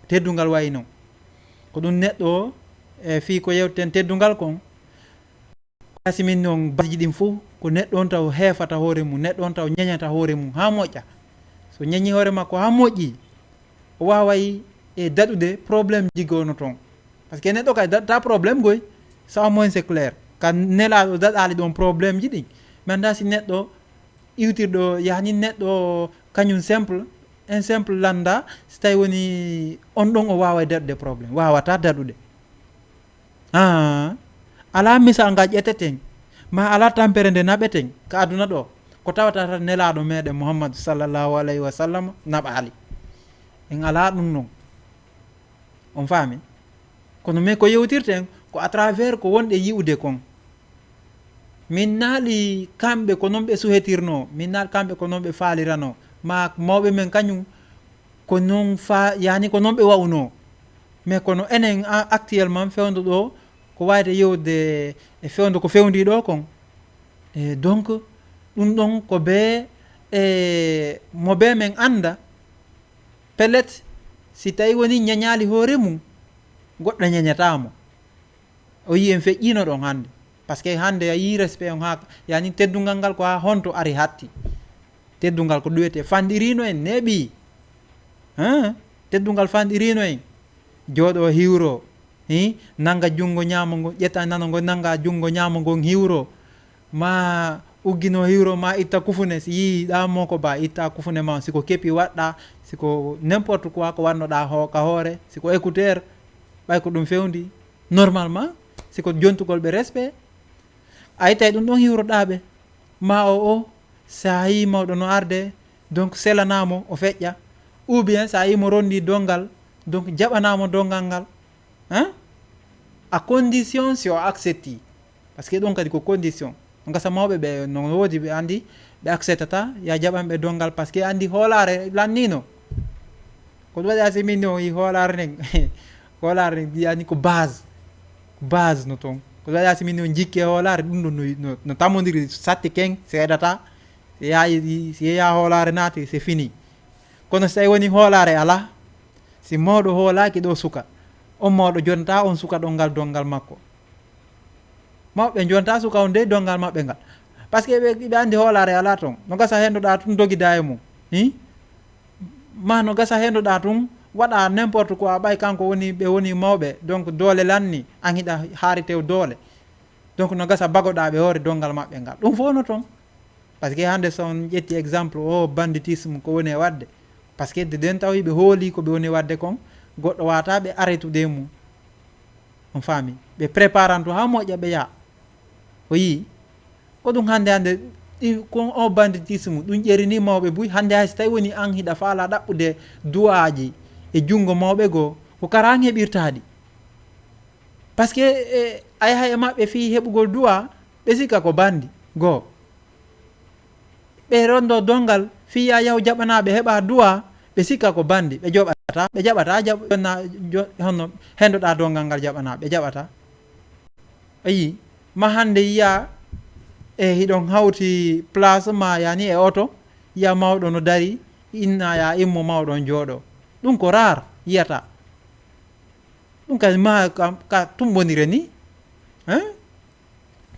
teddungal wayi non. Ko ɗum neɗɗo o, e, fii ko yewten teddungal kon. Kasi min non baji ɗin fof, ko neɗɗo on taw heefata hoore mum, neɗɗo on taw ñañata hoore mum haa moƴƴa. So ñañi hoore makko haa moƴƴi, o waaway e daɗude problème ji goo no toon. Parce que neɗɗo kay daɗata problème goy, ça au moins c'est clair. Ka Nelaaɗo daɗaali ɗon problème ji ɗin. Mi anndaa si neɗɗo iwtirɗo, yani neɗɗo kañum simple, un simple lambda, si tawi woni on ɗon o waaway daɗude problème, waawata daɗude. Ah, alaa misal ngal ƴeteten, ma alaa tampere nde naɓeten ka aduna ɗo, ko tawata tan Nelaaɗo meɗen Muhammadu sallallahu alayhi wa sallam naɓaali. En alaa ɗum non. On faami? Kono mais ko yewtirten ko à travers ko wonɗe yi'ude kon. Min naali kamɓe ko non ɓe suhetirnoo, min naali kamɓe ko non ɓe faaliranoo, ma mawɓe men kañum ko non fa-, yani ko non ɓe wa'unoo. Mais kono enen a-, actuellement fewndo ɗo ko wayde yewde e fewndo ko fewndi ɗo kon. E donc ɗum ɗon ko be, e, mo be men annda, pellet, si tawi woni ñañaali hoore mum, goɗɗo ñañataa mo. O yii en feƴƴiino ɗon hannde. Parce que hannde a yii respect on haa, yani teddungal ngal ko haa honto ari hatti. Teddungal ko ɗum wiyetee fanɗiriino en, neeɓi. Hein? Teddungal fanɗiriino en. Jooɗo hiwro. Hi? Nanga junngo ñaamo ngo, ƴetta nano ngo, nanga junngo ñaamo ngon hiwro. Ma uggino hiwro, ma itta kufune. Si yii ɗa mo ko ba, itta kufune ma. Si ko kepi waɗɗa, si ko n'importe quoi ko wannoɗa ho-, ka hoore, si ko écouteur, ɓay ko ɗum fewndi. Normalement, si ko jontugol ɓe respect, a ittay ɗum ɗon hiwroɗaa ɓe. Ma o, o, sa yii mawɗo no arde, donc selanaa mo, o feƴƴa. Ou bien sa yii mo rondi dongal, donc jaɓanaa mo dongal ngal. Hein? À condition si o accepti. Parce que ɗum kadi ko condition. Ngasa mawɓe ɓe no woodi ɓe anndi, ɓe acceptata, ya jaɓan ɓe dongal, parce que anndi hoolaare lanniino. Ko ɗum waɗi asi min no yi hoolaare nden. Hoolaare nden yani ko base. Ko base no toon. Ko ɗum waɗi asi min no jikke hoolaare, ɗum ɗo no, no, no tammondiri satti ken, seedata. Si yaa, si yaa hoolaare naati, c'est fini. Kono si tawi woni hoolaare alaa, si mawɗo hoolaaki ɗo suka, on mawɗo jonta on suka ɗon ngal dongal makko. Mawɓe jonta suka on dey dongal maɓɓe ngal. Parce que ɓe, ɓe anndi hoolaare alaa toon. No gasa hendoɗaa tun dogida e mum. Hi? Ma no gasa hendoɗa tun, waɗa n'importe quoi, ɓay kanko woni, ɓe woni mawɓe, donc doole lanni, an hiɗa haari tew doole. Donc no gasa bagoɗa ɓe hoore dongal maɓɓe ngal. Ɗum fof no toon. Parce que hannde so on ƴetti exemple o banditisme ko woni e waɗde, parce que de den tawi ɓe hooli ko ɓe woni waɗde kon, goɗɗo wata ɓe arrêtude e mum. On faami? Ɓe préparantu haa moƴƴa ɓe yaha. O yii. Ko ɗum hannde hannde, ɗi, ko o banditisme, ɗum ƴerini mawɓe buy. Hannde hay so tawi woni an hiɗa faala ɗaɓɓude duwaaji e junngo mawɓe goo, ko kara an heɓirta ɗi. Parce que, e, a yaha e maɓɓe fii heɓugol duwa, ɓe sikka ko bandi. Goo. Ɓe rondo dongal fii ya yahu jaɓanaaɓe heɓa duwa, ɓe sikka ko bandi. Ɓe joɓata, ɓe jaɓata, jaɓ-, na-, jo-, honno hendoɗa dongal ngal jaɓanaaɓe, ɓe jaɓata. A yii, ma hannde yiya e hiɗon hawti place ma yani e oto, yiya mawɗo no dari, inna ya immo mawɗo on jooɗo. Ɗum ko rare yiyata. Ɗum kadi ma ka, ka tummbondire ni. Hein?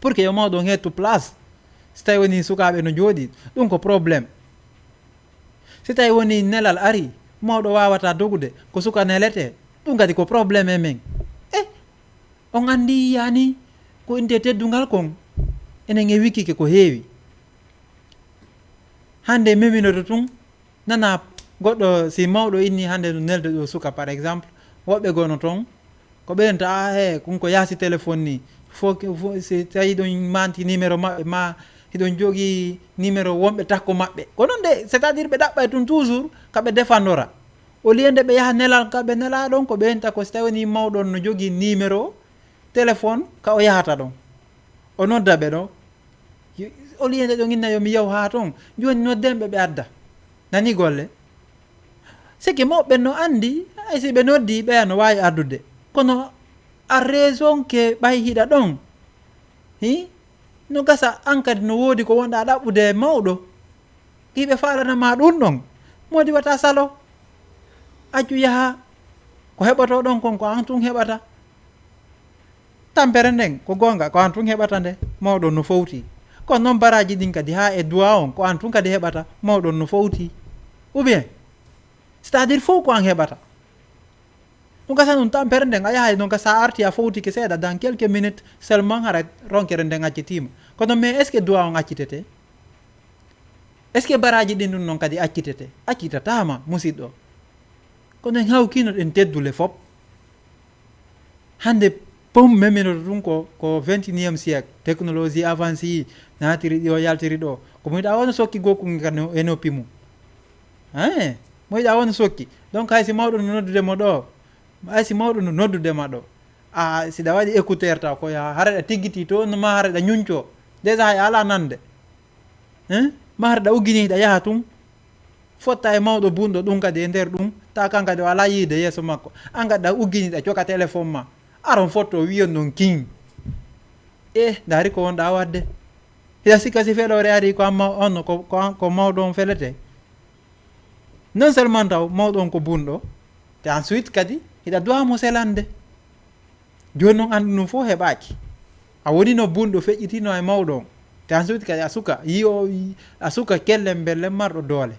Pour que yo mawɗo on hettu place. Si tawi woni sukaaɓe no jooɗi, ɗum ko problème. Si tawi woni nelal ari, mawɗo waawata dogude, ko suka nelete, ɗum kadi ko problème e men. E, on anndi yani ko innde teddungal kon, enen e wikkike ko heewi. Hannde meminoto tun, nana goɗɗo, si mawɗo inni hannde no nelde ɗo suka, par exemple, woɓɓe gono toon, ko ɓeynta, "Ah, he, kun ko yaasi téléphone ni." Fo, fo, si tawi ɗon manti numéro maɓɓe, ma hiɗon jogii numéro wonɓe takko maɓɓe. Ko noon de, c'est-à-dire ɓe ɗaɓɓay tun toujours ka ɓe defandora. Au lieu nde ɓe yaha nelal ka ɓe nelaa ɗon, ko ɓeynta ko si tawi woni mawɗo on no jogii numéro téléphone ka o yahata ɗon. O nodda ɓe ɗo. Au lieu nde ɗon inna yo mi yahu haa toon, jooni nodden ɓe ɓe adda. Nani golle? Seke mawɓe no anndi, hay si ɓe noddi, ɓeya no waawi addude. Kono a raison ke ɓay hiɗa ɗon. Hi? No gasa an kadi no woodi ko wonɗa ɗaɓɓude e mawɗo. Hiɓe faalana ma ɗum ɗon. Moodi wata salo. Accu yaha. Ko heɓoto ɗon kon ko an tun heɓata. Tampere nden, ko goonga, ko an tun heɓata nde, mawɗo no fowti. Kono noon baraaji ɗin kadi, haa e duwa on, ko an tun kadi heɓata, mawɗo no fowti. Ou bien, c'est-à-dire fof ko an heɓata. Ɗum gasa ɗum tampere nden, a yahay ɗon ka sa arti a fowtike seeɗa, dans quelques minutes seulement hara ronkere nden accitiima. Kono mais est-ce que duwa on accitete? Est-ce que baraaji ɗin ɗum noon kadi accitete? Accitataama, musiɗɗo. Kono en hawkino ɗen teddule fop. Hannde pom meminoto ɗum ko, ko vingt et unième siècle. Technologie avancée naatiri ɗo, yaltiri ɗo. Ko mo yiɗa wona sokki gokku ngi kan e noppi mum. Hein? Mo yiɗa wona sokki. Donc hay si mawɗo no noddude mo ɗo, hay si mawɗo no noddude ma ɗo. A, si ɗa waɗi écouteur taw ko ya, hara ɗa tiggiti to, no ma hara ɗa ñuñco. Déjà hay ala nande. Hein? Ma hara ɗa uggini ɗa yaha tun. Fotta e mawɗo bunɗo ɗum kadi e nder ɗum. Ta kan kadi o ala yiide yeeso makko. An kadi ɗa uggini ɗa coka téléphone ma. Aron fotto wiyon non king. Eh, ndaari ko wonɗa wadde. Hiɗa sikka si feloore ari ko amma on ko, ko, ko mawɗo on felete. Non seulement taw mawɗo on ko bunɗo, te ensuite kadi hiɗa duwa mo selande. Jooni noon anndu ɗum fof heɓaaki. A woni no bunɗo feƴƴitino e mawɗo on. Te ensuite kadi a suka, yi o, yi, a suka kellen mbellen marɗo doole.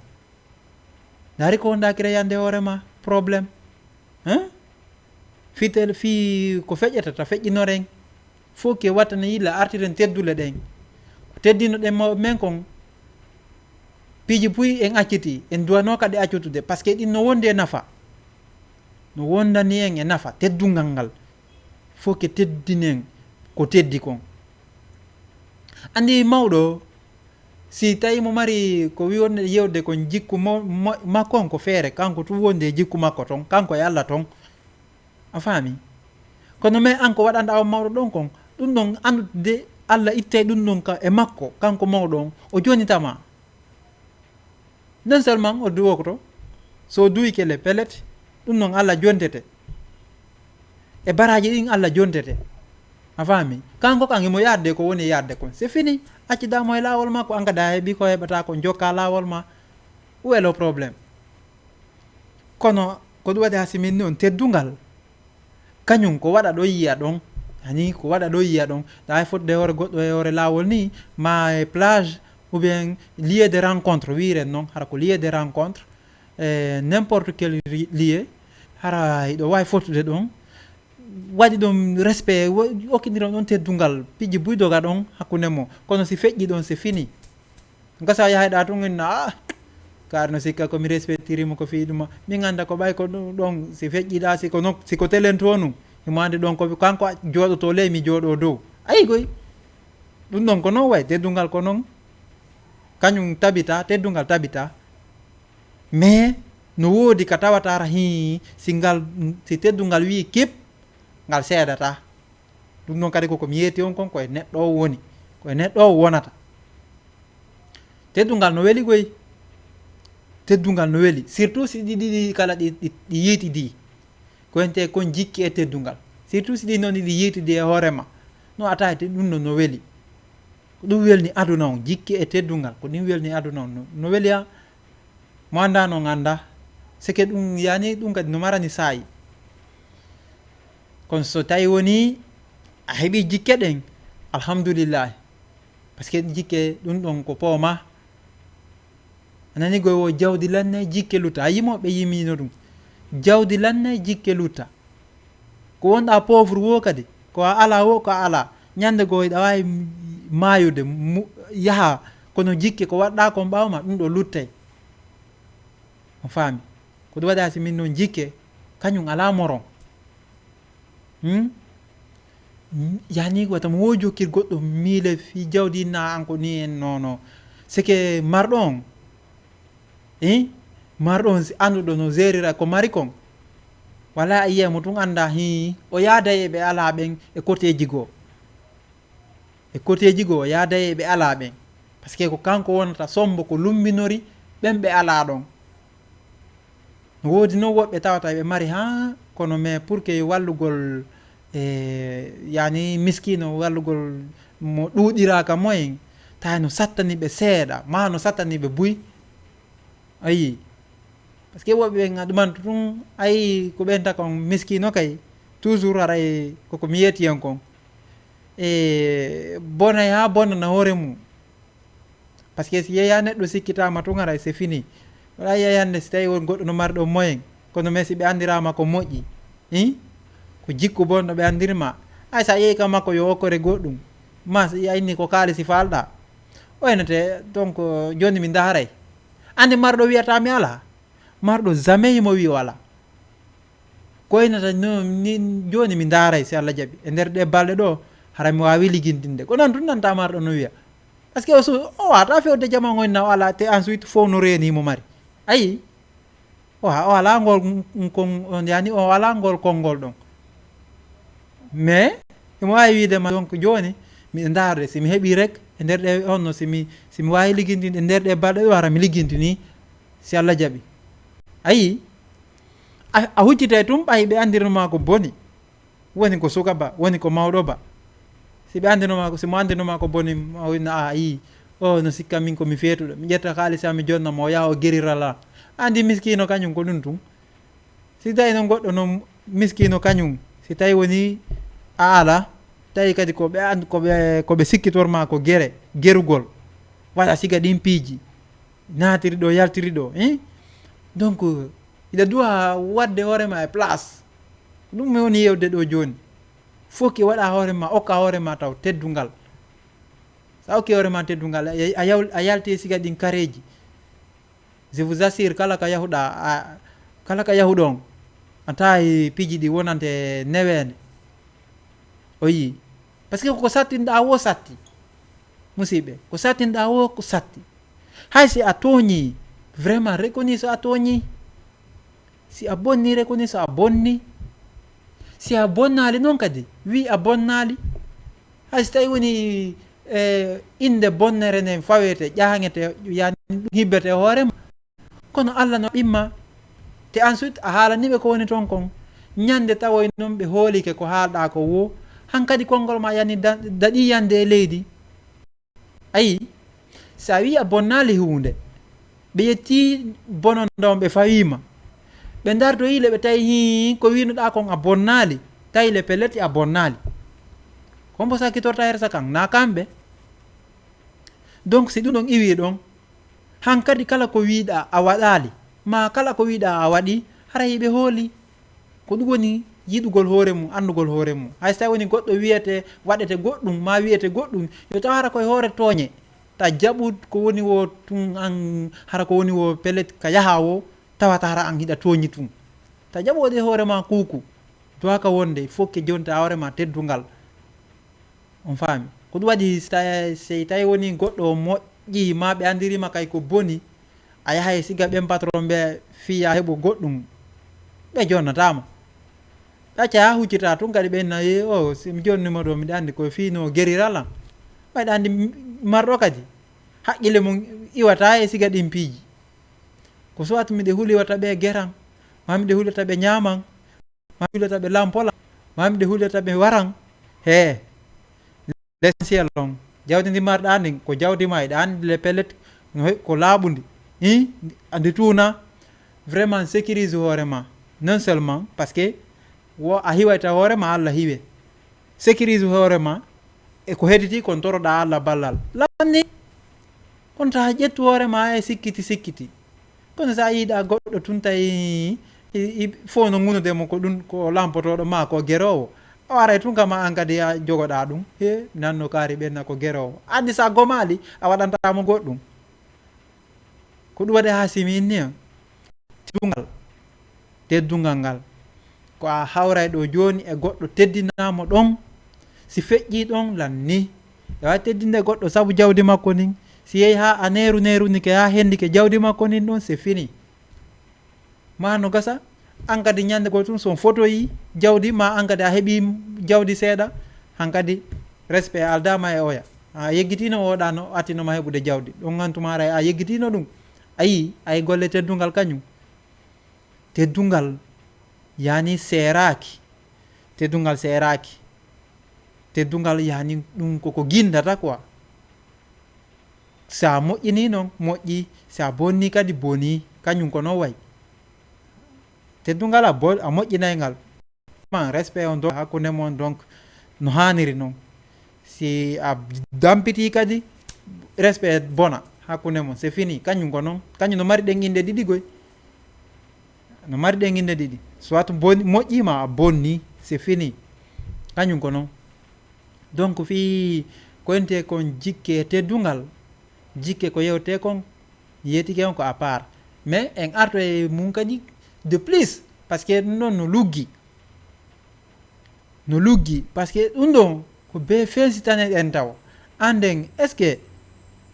Ndaari ko wonɗa créande hoore ma problème. Hein? Fitel fii ko feƴƴata ta feƴƴinoren. Fof ke wattana yilla artiren teddule ɗen. Teddino ɗen mawɓe men kon. Piiji puy en acciti, en duwano kadi accutude, parce que ɗin no wondi e nafa. No wondani en e nafa, teddungal ngal. Fof ke teddinen ko teddi kon. Anndi mawɗo, si tawi mo mari ko wi wonde yewde kon jikku mo, mo, makko on ko feere, kanko tun wondi e jikku makko ton, kanko e Alla ton. A faami? Kono mais an ko waɗanɗa on mawɗo ɗon kon, ɗum ɗon anndude Alla ittay ɗum ɗon ka, e makko, kanko mawɗo on, o jonitama. Non seulement o duwokoto, so duwike le pellet, ɗum ɗon Alla jontete. E baraaji ɗin Alla jontete. A faami? Kanko kan himo yaadde ko woni yaadde kon. C'est fini. Accidaa mo e laawol makko, an kadi a heɓi ko heɓata kon, jokka laawol ma. Où est le problème? Kono ko ɗum waɗi ha siminni on teddungal. Kañum ko waɗa ɗo yiya ɗon. Ani ko waɗa ɗo yiya ɗon. Ɗa e fotde hoore goɗɗo e hoore laawol ni, ma e plage, ou bien lieu de rencontre, wiiren noon, hara ko lieu de rencontre. e n'importe quel ri- lieu, hara hiɗo wawi fottude ɗon, waɗi ɗon respect, wo- okkidiron ɗon teddungal, piji buy doga ɗon hakkunde mo. Kono si feƴƴi ɗon, c'est fini. Gasa yahayɗa tun inna, ah, kar no sikka ko mi respectiri mo ko fii ɗuma. Min anda ko ɓay ko ɗum ɗon, si feƴƴiɗa, si ko nok- si ko telen to nun, himo andi ɗon ko kanko a- jooɗoto ley, mi jooɗo dow. Ayi koy. Ɗum ɗon ko non way, teddungal ko non. Kañum tabita, teddungal tabita. Mais no woodi ka tawata hara hii, si ngal, si teddungal wi'i kip, ngal seedata. Ɗum ɗon kadi ko ko mi yeeti on kon, ko e neɗɗo o woni, ko e neɗɗo o wonata. Teddungal no weli koy. Teddungal no weli, surtout si ɗi ɗiɗi kala ɗi, ɗi, ɗi yiitidi. Ko ente kon jikki e teddungal. Surtout si ɗi noon ɗi yiitidi e hoore ma. No ata e te- ɗum no, no weli. Ko ɗum welni aduna on, jikki e teddungal. Ko ɗum welni aduna on. No, no weli a? Mo anda noon anda. Seke ɗum yani ɗum kadi no marani saayi. Kono so tawi woni a heɓi jikke ɗen, alhamdulillahi. Parce que jikke ɗum ɗon ko pooma. A nani goy wo jawdi lanne jikke lutta. A yimo ɓe yimino ɗum. Jawdi lanne jikke lutta. Ko wonɗa pauvre wo kadi. Ko a ala wo ko a ala. Ñande goo hiɗa wawi maayude, mu- yaha. Kono jikke ko waɗɗa kon ɓawma ɗum ɗo luttay. On faami? Ko ɗum waɗa si min noon jikke, kañum ala moron. Hmm? Yani wata mo wo jokkir goɗɗo miile fii jawdi na an ko ni en nono. Seke marɗo on. Eh? Marɗo on si anduɗo no zerira ko mari kon. Wala a yiya mo tun anda hi o yaada e ɓe ala ɓen e koteji goo. E koteji goo o yaada e ɓe ala ɓen. Parce que ko kanko wonata sombo ko lumminori ɓen ɓe ala ɗon. No woodi noon woɓɓe tawata ɓe mari haa kono, mais pour que wallugol e yani miskino, wallugol mo ɗuuɗiraka moyen, tawi no sattani ɓe seeɗa ma no sattani ɓe buy. Ayi. Parce que woɓɓe ɓen aɗumanto tun ayi ko ɓen taka on miskino kay, toujours haray koko mi yeeti en kon. E bonay haa bonana hoore mum. Parce que si yeeya neɗɗo sikkitama tun haray c'est fini. Waɗa yeeya hannde si tawi won goɗɗo no mari ɗon moyen, kono mais si ɓe andirama ko moƴƴi, hi? Ko jikku bonɗo ɓe andirma. Ay sa yeeyi ka makko yo okkore goɗɗum. Ma si a inni ko kaalisi falɗa. Oynete donc joni mi ndaharay. Andi marɗo wiyata mi ala. Marɗo jamais himo wi o ala. Ko waynata no ni joni mi ndaaray si Allah jaɓi e nder ɗe balɗe ɗo hara mi waawi ligintinde ko noon tun nanta marɗo no wiya. Parce que o su o wata fewde jama on na o ala te ensuite fof no reeni mo mari. Ayi. O o ala ngol kon yani o ala ngol konngol ɗon. Mais imo waawi wiide ma donc joni miɗo ndaarde si mi heɓi rek e nder ɗe honno si mi si mi waawi ligintinde e nder ɗe balɗe ɗo hara mi ligintini si Allah jaɓi. Ayi. A huccitay tun ɓay ɓe andirnoma ko boni. Woni ko suka ba woni ko mawɗo ba. Si ɓe andirnoma ko si mo andirnoma ko boni, a yii o no sikka min ko mi feetuɗo mi ƴetta kaalisa mi jonna mo yaha o gerirala. Andi miskino kañum ko ɗum tun. Si tawi noon goɗɗo noon miskino kañum si tawi woni a ala tawi kadi ko ɓe an ko ɓe ko ɓe sikkitorma ko gere gerugol. Waɗa siga ɗin piiji naatiri ɗo yaltiri ɗo. Donc hiɗa duwa waɗde hoorema e place. Ko ɗum mi woni yewde ɗo jooni. Fof ki waɗa hoorema okka hoorema taw teddungal. Sa okki hoorema teddungal a yalti siga ɗin kareeji. Je vous assure kala ka yahuɗa a kala ka yahuɗon a tawi piiji ɗi wonante neweende. O yii parce que ko sattinɗa wo satti. Musiɓɓe ko sattinɗa wo ko satti. Hay si a tooñi vraiment reconnaisse a tooñi. Si a bonni reconnaisse a bonni. Si a bonnaali noon kadi wi a bonnaali. Hay si tawi woni e innde bonnere nden fawete ƴaŋete yani ɗum hibbete hoorema. Kono Allah no ɓimma. Te ensuite a haalaniɓe ko woni toon kon. Ñande tawoy noon ɓe hoolike ko haalɗa ko wo hankadi konngol ma yani daɗi yande e leydi. Ayi. Si a wii a bonnaali huunde ɓe yetti bononda on ɓe fawiima. Ɓe ndartoyi le ɓe tawi hii ko wiinoɗa kon a bonnaali tawi le pellet a bonnaali. Ko mbo sakkitorta hersa kan na kamɓe. Donc si ɗum ɗon iwi ɗon hankadi kala ko wiiɗa a waɗaali. Ma kala ko wiɗa a waɗi, hara yiɓe hooli. Ko ɗum woni yiɗugol hoore mum, anndugol hoore mum. Hay so tawi woni goɗɗo wiyete, waɗete goɗɗum, ma wiyete goɗɗum, yo taw hara koye hoore tooñe. Ta jaɓu ko woni wo tun an, hara ko woni wo pelet ka yaha wo, tawata hara an hiɗa tooñi tun. Ta jaɓu waɗe hoore ma kuuku. Duwaka wonde, il faut que jonta hoore ma teddungal. On faami? Ko ɗum waɗi, si tawi, si tawi woni goɗɗo moƴƴi, ma ɓe anndirima kay ko boni, a yahay siga ɓen patron ɓe fiya heɓo goɗɗum, ɓe jonnatama. Ɓe acca ha huccita tun kadi ɓen na, "E, o, si mi jonnima ɗo, miɗa anndi ko fino gerirala." Ɓayɗa anndi m-, marɗo kadi. Haqqille mum iwata e siga ɗin piiji. Ko soit miɗe huliwata ɓe geran, ma miɗe huliwata ɓe ñaaman, ma mi hulata ɓe lampola, ma mi hulata ɓe waran. He, l'essentiel on. Jawdi ndi marɗa ndin, ko jawdi ma, eɗa anndi le pellet, no he-, ko laaɓundi. Hi, andi tuuna, vraiment sécurise hoore ma. Non seulement, parce que wo a hiwayta hoore ma, Allah hiwe. Sécurise hoore ma, e ko hedditi kon toroɗa Allah ballal. Lanni, kono ta ƴettu hoore ma e sikkiti, sikkiti. Kono sa yiɗa goɗɗo tun tawi i, i, fof no ngunude mo ko ɗum, ko lampotoɗo ma, ko gerowo. A waray tun kama an kadi a jogoɗa ɗum. He, nanno kaari ɓenna ko gerowo. Anndi sa gomali, a waɗanta mo goɗɗum. Ko ɗum waɗi ha simi inni on. Teddungal. Teddungal ngal. Ko a hawray ɗo jooni e goɗɗo teddinamo ɗon. Si feƴƴi ɗon, lanni. E wawi teddinde goɗɗo sabu jawdi makko ndin. Si yehi ha a neru nerunike, ha hendike jawdi makko ndin ɗon, c'est fini. Ma no gasa, an kadi ñande goo tun so on fotoyi jawdi, ma an kadi a heɓi jawdi seeɗa, han kadi respect aldama e oya. A yeggitino oɗa no atino ma heɓude jawdi. Ɗon an tuma haray a yeggitino ɗum. Ayi, ay golle teddungal kañum. Teddungal yani seeraaki. Teddungal seeraaki. Teddungal yani ɗum koko gindata quoi. Sa moƴƴini noon, moƴƴi. Sa bonni kadi, boni. Kañum ko noon wayi. Teddungal a bo-, a moƴƴinay ngal. Ma respect on donc hakkunde mon, donc no haaniri noon. Si a dampiti kadi, respect bona hakkunde mon. C'est fini. Kañum ko noon. Kañum no mari ɗen innde ɗiɗi goy. No mari ɗen innde ɗiɗi. Soit boni, moƴƴi ma a bonni. C'est fini. Kañum ko noon. Donc fii ko ente kon jikke e teddungal. Jikke ko yewte kon, yetike on ko à part. Mais en arto e mum kadi de plus, parce que ɗum ɗon no luggi. No luggi, parce que ɗum ɗon ko be fensitane ɗen taw. Anden, est-ce que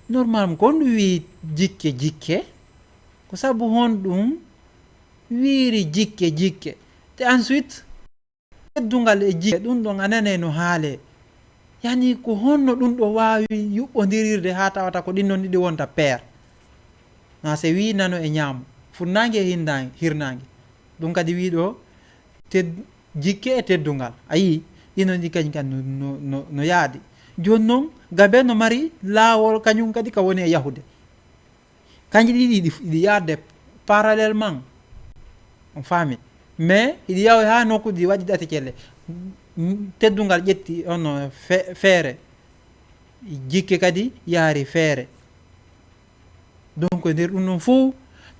normal ko honɗum wi jikke, jikke? Ko sabu honɗum wiiri jikke, jikke? Te ensuite, teddungal e jikke, ɗum ɗon a nanay no haalee. Yani ko honno ɗum ɗo waawi yuɓɓondirirde haa tawata ko ɗin ɗon ɗiɗi wonta pair? Na se wii nano e ñaamo, funnaange e hinnaange, hirnaange. Ɗum kadi wii ɗo ted-, jikke e teddungal. A yii, ɗin ɗon ɗi kañum kadi no, no, no, no yaadi. Jooni noon, gabe no mari laawol kañum kadi ka woni e yahude. Kanji ɗiɗi ɗi, ɗi yaadde parallèlement. On faami? Mais hiɗi yawi haa nokku ɗi waɗi ɗatikelle. Teddungal ƴetti on fe-, feere. Jikke kadi yaari feere. Donc, e nder ɗum ɗon fof,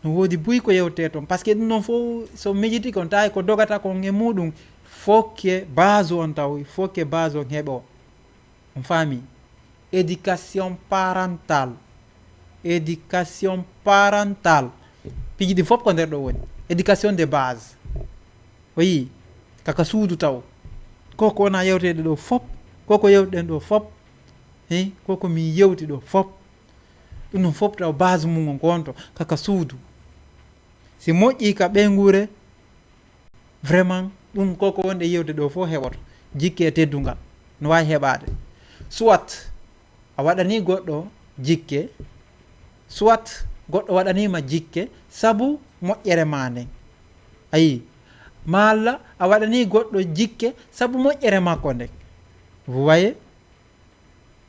no woodi buy ko yewte toon. Parce que ɗum ɗon fof, so miijiti kon, tawi ko dogata kon e muɗum, faut que base on taw, faut que base on heɓo. On faami? Éducation parentale. Éducation parentale. Piiji ɗi fof ko nder ɗo woni. Éducation de base. O yii, kaka suudu taw. Ko ko wona yewteede ɗo fof, ko ko yewtuɗen ɗo fof. He, ko ko min yewti ɗo fof. Ɗum ɗum fof taw base mum on ko wonto, kaka suudu. Si moƴƴi ka ɓeynguure, vraiment, ɗum ko ko wonde yewde ɗo fof heɓoto. Jikke e teddungal. No waawi heɓaade. Soit a waɗanii goɗɗo jikke, soit goɗɗo waɗanii ma jikke sabu moƴƴere ma nden. A yii? Malla a waɗanii goɗɗo jikke sabu moƴƴere makko nden. Vous voyez?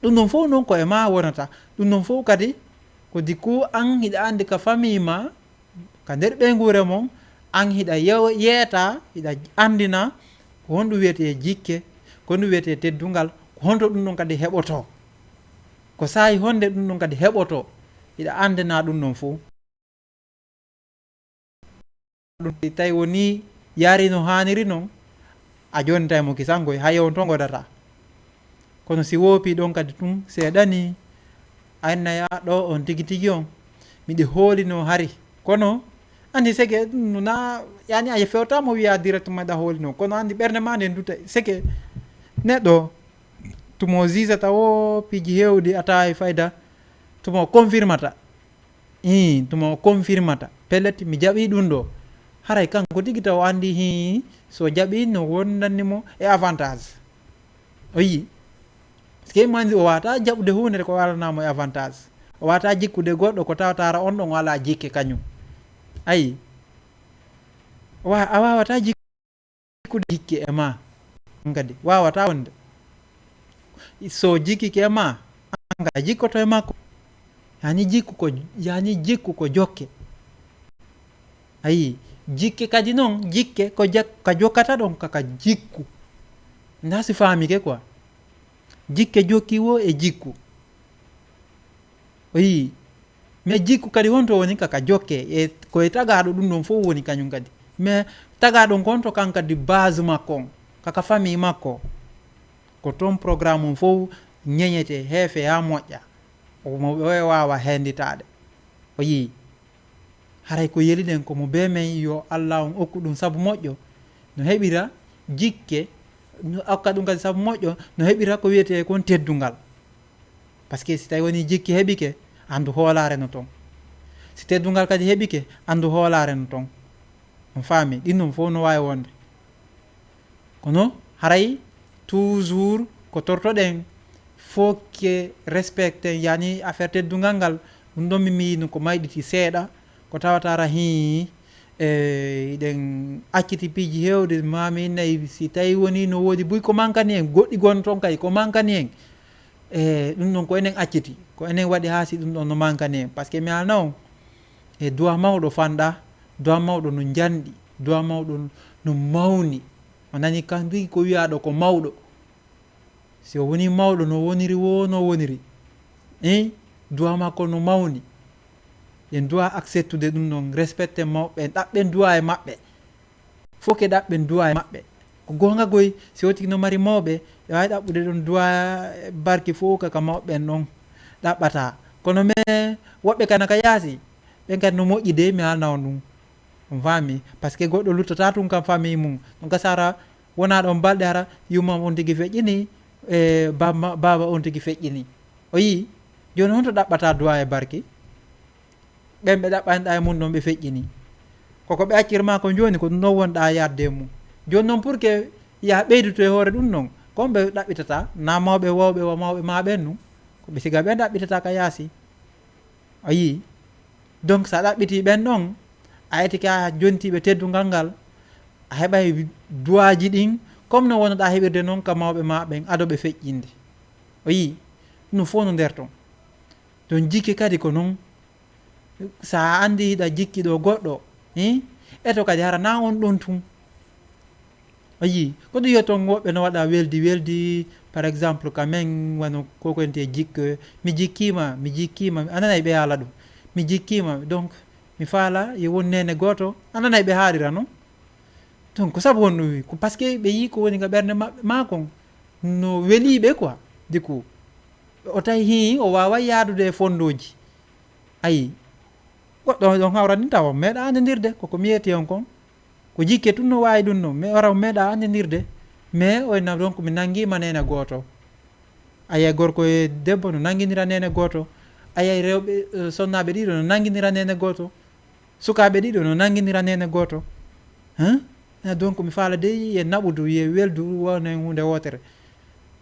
Ɗum ɗon fof noon ko e ma wonata. Ɗum ɗon fof kadi ko du coup an hiɗa anndi ka famille ma, ka nder ɓeynguure mon, an hiɗa yew-, yeeta, hiɗa anndina ko honɗum wiyetee jikke, ko honɗum wiyetee teddungal, ko honto ɗum ɗon kadi heɓotoo. Ko saa'i honde ɗum ɗon kadi heɓotoo, hiɗa anndina ɗum ɗon fof. ɗum, si tawi woni yaari no haaniri noon, a jonnitay mo kisan koy, hay on to ngodata. Kono si woopi ɗon kadi tun seeɗani, a inna ya ɗo on tigi tigi on, miɗi hoolino hari. Kono, anndi seke, ɗum no na, yani a fewta mo wiya directement ɗa hoolino. Kono anndi ɓernde ma nden duta, seke neɗɗo, tumo zizata o piiji heewɗi a tawa e fayda, tumo confirmata. Ii, tuma o confirmata. Pellet, mi jaɓi ɗum ɗo. Haray kanko tigi taw o anndi hii, so jaɓi no wondanni mo e avantage. O yii. Parce que mo anndi o wata jaɓude huunde ko walanamo e avantage. O wata jikkude goɗɗo ko tawtara on ɗon o ala jikke kañum. Ayi. Wa-, a wawata jikkude jikke e ma. Kadi wawata wonde. So jikkike e ma, an kadi jikkoto e makko. Yani jikku ko, yani jikku ko jokke. Ayi, jikke kadi noon, jikke ko jak-, ka jokkata ɗon kaka jikku. Nda si faamike quoi. Jikke jokki wo e jikku. O yii. Mais jikku kadi honto woni kaka jokke, e ko e tagaaɗo ɗum ɗon fof woni kañum kadi. Mais tagaaɗo on ko honto kan kadi base makko on, kaka famille makko. Ko toon programme on fof ñeñete, heefe haa moƴƴa. O mo o e waawa henditaade. O yii. Haray ko yeli ɗen ko mo bee men yo Allah on okku ɗum sabu moƴƴo. No heɓira jikke, no okka ɗum kadi sabu moƴƴo, no heɓira ko wiyetee kon teddungal. Parce que si tawi woni jikki heɓike, anndu hoolaare no toon. Si teddungal kadi heɓike, anndu hoolaare no toon. On faami, ɗin ɗon fof no waawi wonde. Kono haray toujours ko tortoɗen, faut que respecten, yani affaire teddungal ngal, ɗum ɗon mi miino ko mayɗiti seeɗa, ko tawata ara hii, e, iɗen acciti piiji heewde, maami nayi, si tawi woni no woodi buy ko mankani en, goɗɗi gon toon kay ko mankani en. E, ɗum ɗon ko enen acciti, ko enen waɗi haa si ɗum ɗon no mankani en. Parce que mi alna on, e duwa mawɗo fanɗa, duwa mawɗo no njanɗi, duwa mawɗo no mawni. O nani kan tigi ko wiyaaɗo ko mawɗo. Si o woni mawɗo no woniri wo no woniri. E, duwa makko no mawni. En duwa acceptude ɗum ɗon, respecte mawɓe, en ɗaɓɓen duwa e maɓɓe. Fof ke ɗaɓɓen duwa e maɓɓe. Ko goonga goy, si o tigi no mari mawɓe, ɓe waawi ɗaɓɓude ɗon duwa e barki fof ka, ka mawɓe ɓen ɗon ɗaɓɓata. Kono mais woɓɓe kana ka yaasi, ɓen kadi no moƴƴi de, mi haalna on ɗum. On faami? Parce que goɗɗo luttata tun kam famille mum. Ɗum gasa ara, wona ɗon balɗe ara, yummam on tigi feƴƴini, e baaba, baaba on tigi feƴƴini. O yii, jooni honto ɗaɓɓata duwa e barki? Ɓen ɓe ɗaɓɓanɗa e mum ɗon ɓe feƴƴini. Koko ɓe accir ma ko jooni, ko ɗum ɗon wonɗa yaadde e mum. Jooni noon pour que yaha ɓeyduto e hoore ɗum ɗon, kon ɓe ɗaɓɓitata, na mawɓe wawɓe wa mawɓe ma ɓen nun. Ko ɓe siga ɓen ɗaɓɓitata ka yaasi. A yii? Donc, so a ɗaɓɓitii ɓen ɗon, a etike a jontiiɓe teddungal ngal, a heɓay duwaaji ɗin, comme no wonoɗaa heɓirde noon ka mawɓe maa ɓen, ado ɓe feƴƴinde. O yii? Ɗum fof no nder ton. Ton jikke kadi ko noon. So a anndii hiɗa jikki ɗo goɗɗo, eh? Eto kadi hara na on ɗon tun. A yii, ko ɗum yo ton woɓɓe no waɗa weldi weldi, par exemple, ka men wano ko ko ente jikke, mi jikkiima, mi jikkiima, a nanay ɓe haala ɗum. Mi jikkiima, donc, mi faala yo won neene gooto, a nanay ɓe haalira non. Donc, ko sabu honɗum wi? Ko parce que ɓe yii ko woni ka ɓernde maɓɓe, maa kon no welii ɓe quoi, du coup. O tawi hii, o waaway yaadude e fondooji. Ayi, goɗɗo on hawra ni tawa meeɗa anndindirde, koko mi yeeti on kon. Ko jikke tun no waawi ɗum ɗon, mais wara meeɗa anndindirde. Mais oyna donc mi nanngiima neene gooto. Ayay gorko e debbo no nanngindira neene gooto. Ayay rewɓe, eh, sonnaaɓe ɗiɗo no nanngindira neene gooto. Sukaaɓe ɗiɗo no nanngindira neene gooto. Hein? Eh, donc mi faala dey ye naɓudu, ye weldu wona hen huunde wootere.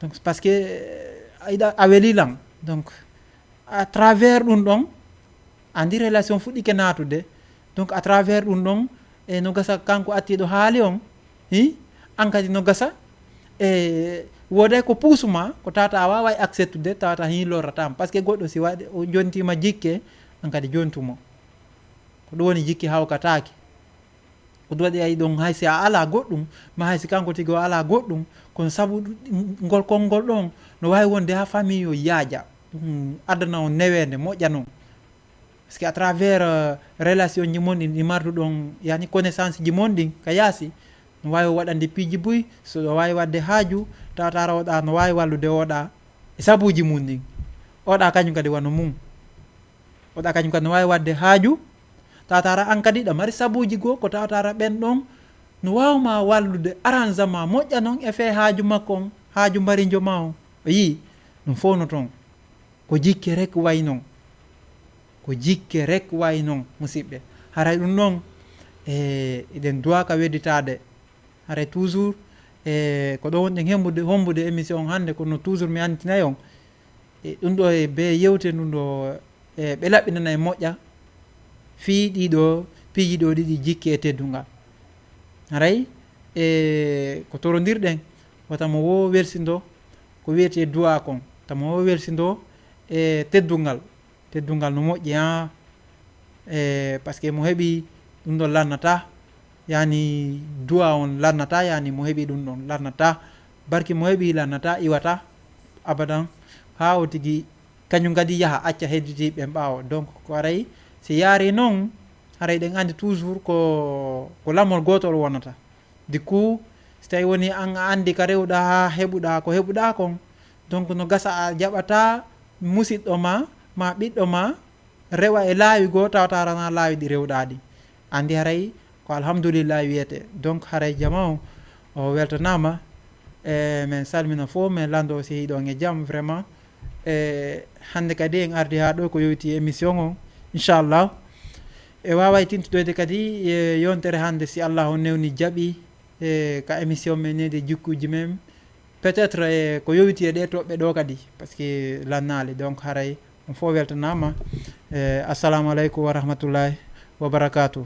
Donc, parce que, eh, a yiɗa, a weli lan. Donc, à travers ɗum ɗon, anndi relation fuɗɗike naatude. Donc, à travers ɗum ɗon, e no gasa kanko attiiɗo haali on, hi? An kadi no gasa, e wooday ko puusuma, ko tawata a waaway acceptude, tawata hin lorrataama. Parce que goɗɗo si waɗi, o jontiima jikke, an kadi jontumo. Ko ɗum woni jikke hawkataake. Ko ɗum waɗi ay ɗon, hay si a alaa goɗɗum, ma hay si kanko tigi o alaa goɗɗum, kono sabu ɗum, ngol konngol ɗon, no waawi wonde haa famille o yaaja. Ɗum addana on neweende moƴƴa non. Parce que à travers euh, relation ji mon ɗin ɗi marduɗon, yani connaissance ji mon ɗin ka yaasi, no wawi waɗande piiji buy. So ɗo wawi wadde haaju, tawata ara oɗa no wawi wallude oɗa e sabuji mum ɗin. Oɗa kañum kadi wano mum. Oɗa kañum kadi no wawi wadde haaju, tawata ara an kadi ɗa mari sabuji goo ko tawata ara ɓen ɗon no wawma wallude arrangement moƴƴa non e fee haaju makko on, haaju mbarijo ma on. O yii ɗum fof no toon. Ko jikke rek way non. Ko jikke rek way non, musidɓe. Haray ɗum ɗon e eɗen duwa ka wedditaade. Haray toujours e ko ɗo wonɗen hembude hombude émission on hannde, kono toujours mi antinay on e ɗum ɗo e be yewte ɗum ɗo e ɓe laɓɓinana e moƴƴa fii ɗiɗo piiji ɗo ɗiɗi jikke e teddungal. Haray e ko torondirɗen wata mo wo welsindo ko wiyetee du'a kon, tama o welsindo e teddungal. Teddungal no moƴƴi ha e parce que mo heɓi ɗum ɗon lannata, yani du'a on lannata, yani mo heɓi ɗum ɗon lannata, barki mo heɓi lannata iwata abadan. Ha o tigi kañum kadi yaha acca hedditi ɓen ɓaawo. Donc ko haray si yaari noon, haray ɗen andi toujours ko ko lamol gotol wonata. Du coup si tawi woni an a andi ka rewɗa ha heɓuɗa ko heɓuɗa kon, donc no gasa a jaɓata musiɗɗo ma ma ɓiɗɗo ma rewa e laawi goo tawata rana laawi ɗi rewɗaɗi. Andi haray ko alhamdulillah wiyete. Donc haray jama o o weltanama. E min salmina fof min lando si hiɗon e jam vraiment. E hande kadi en ardi ha ɗo ko yowiti émission o, inchallah. E wawa e tintoɗoyde kadi e yontere hande si allah o newni jaaɓi e ka émission men nede jikkuji men. Peut-être e ko yowiti e ɗe toɓɓe ɗo kadi parce que lannali. Donc haray on fof weltanama. E assalamu aleykum wa rahmatullahi wa barakatuh.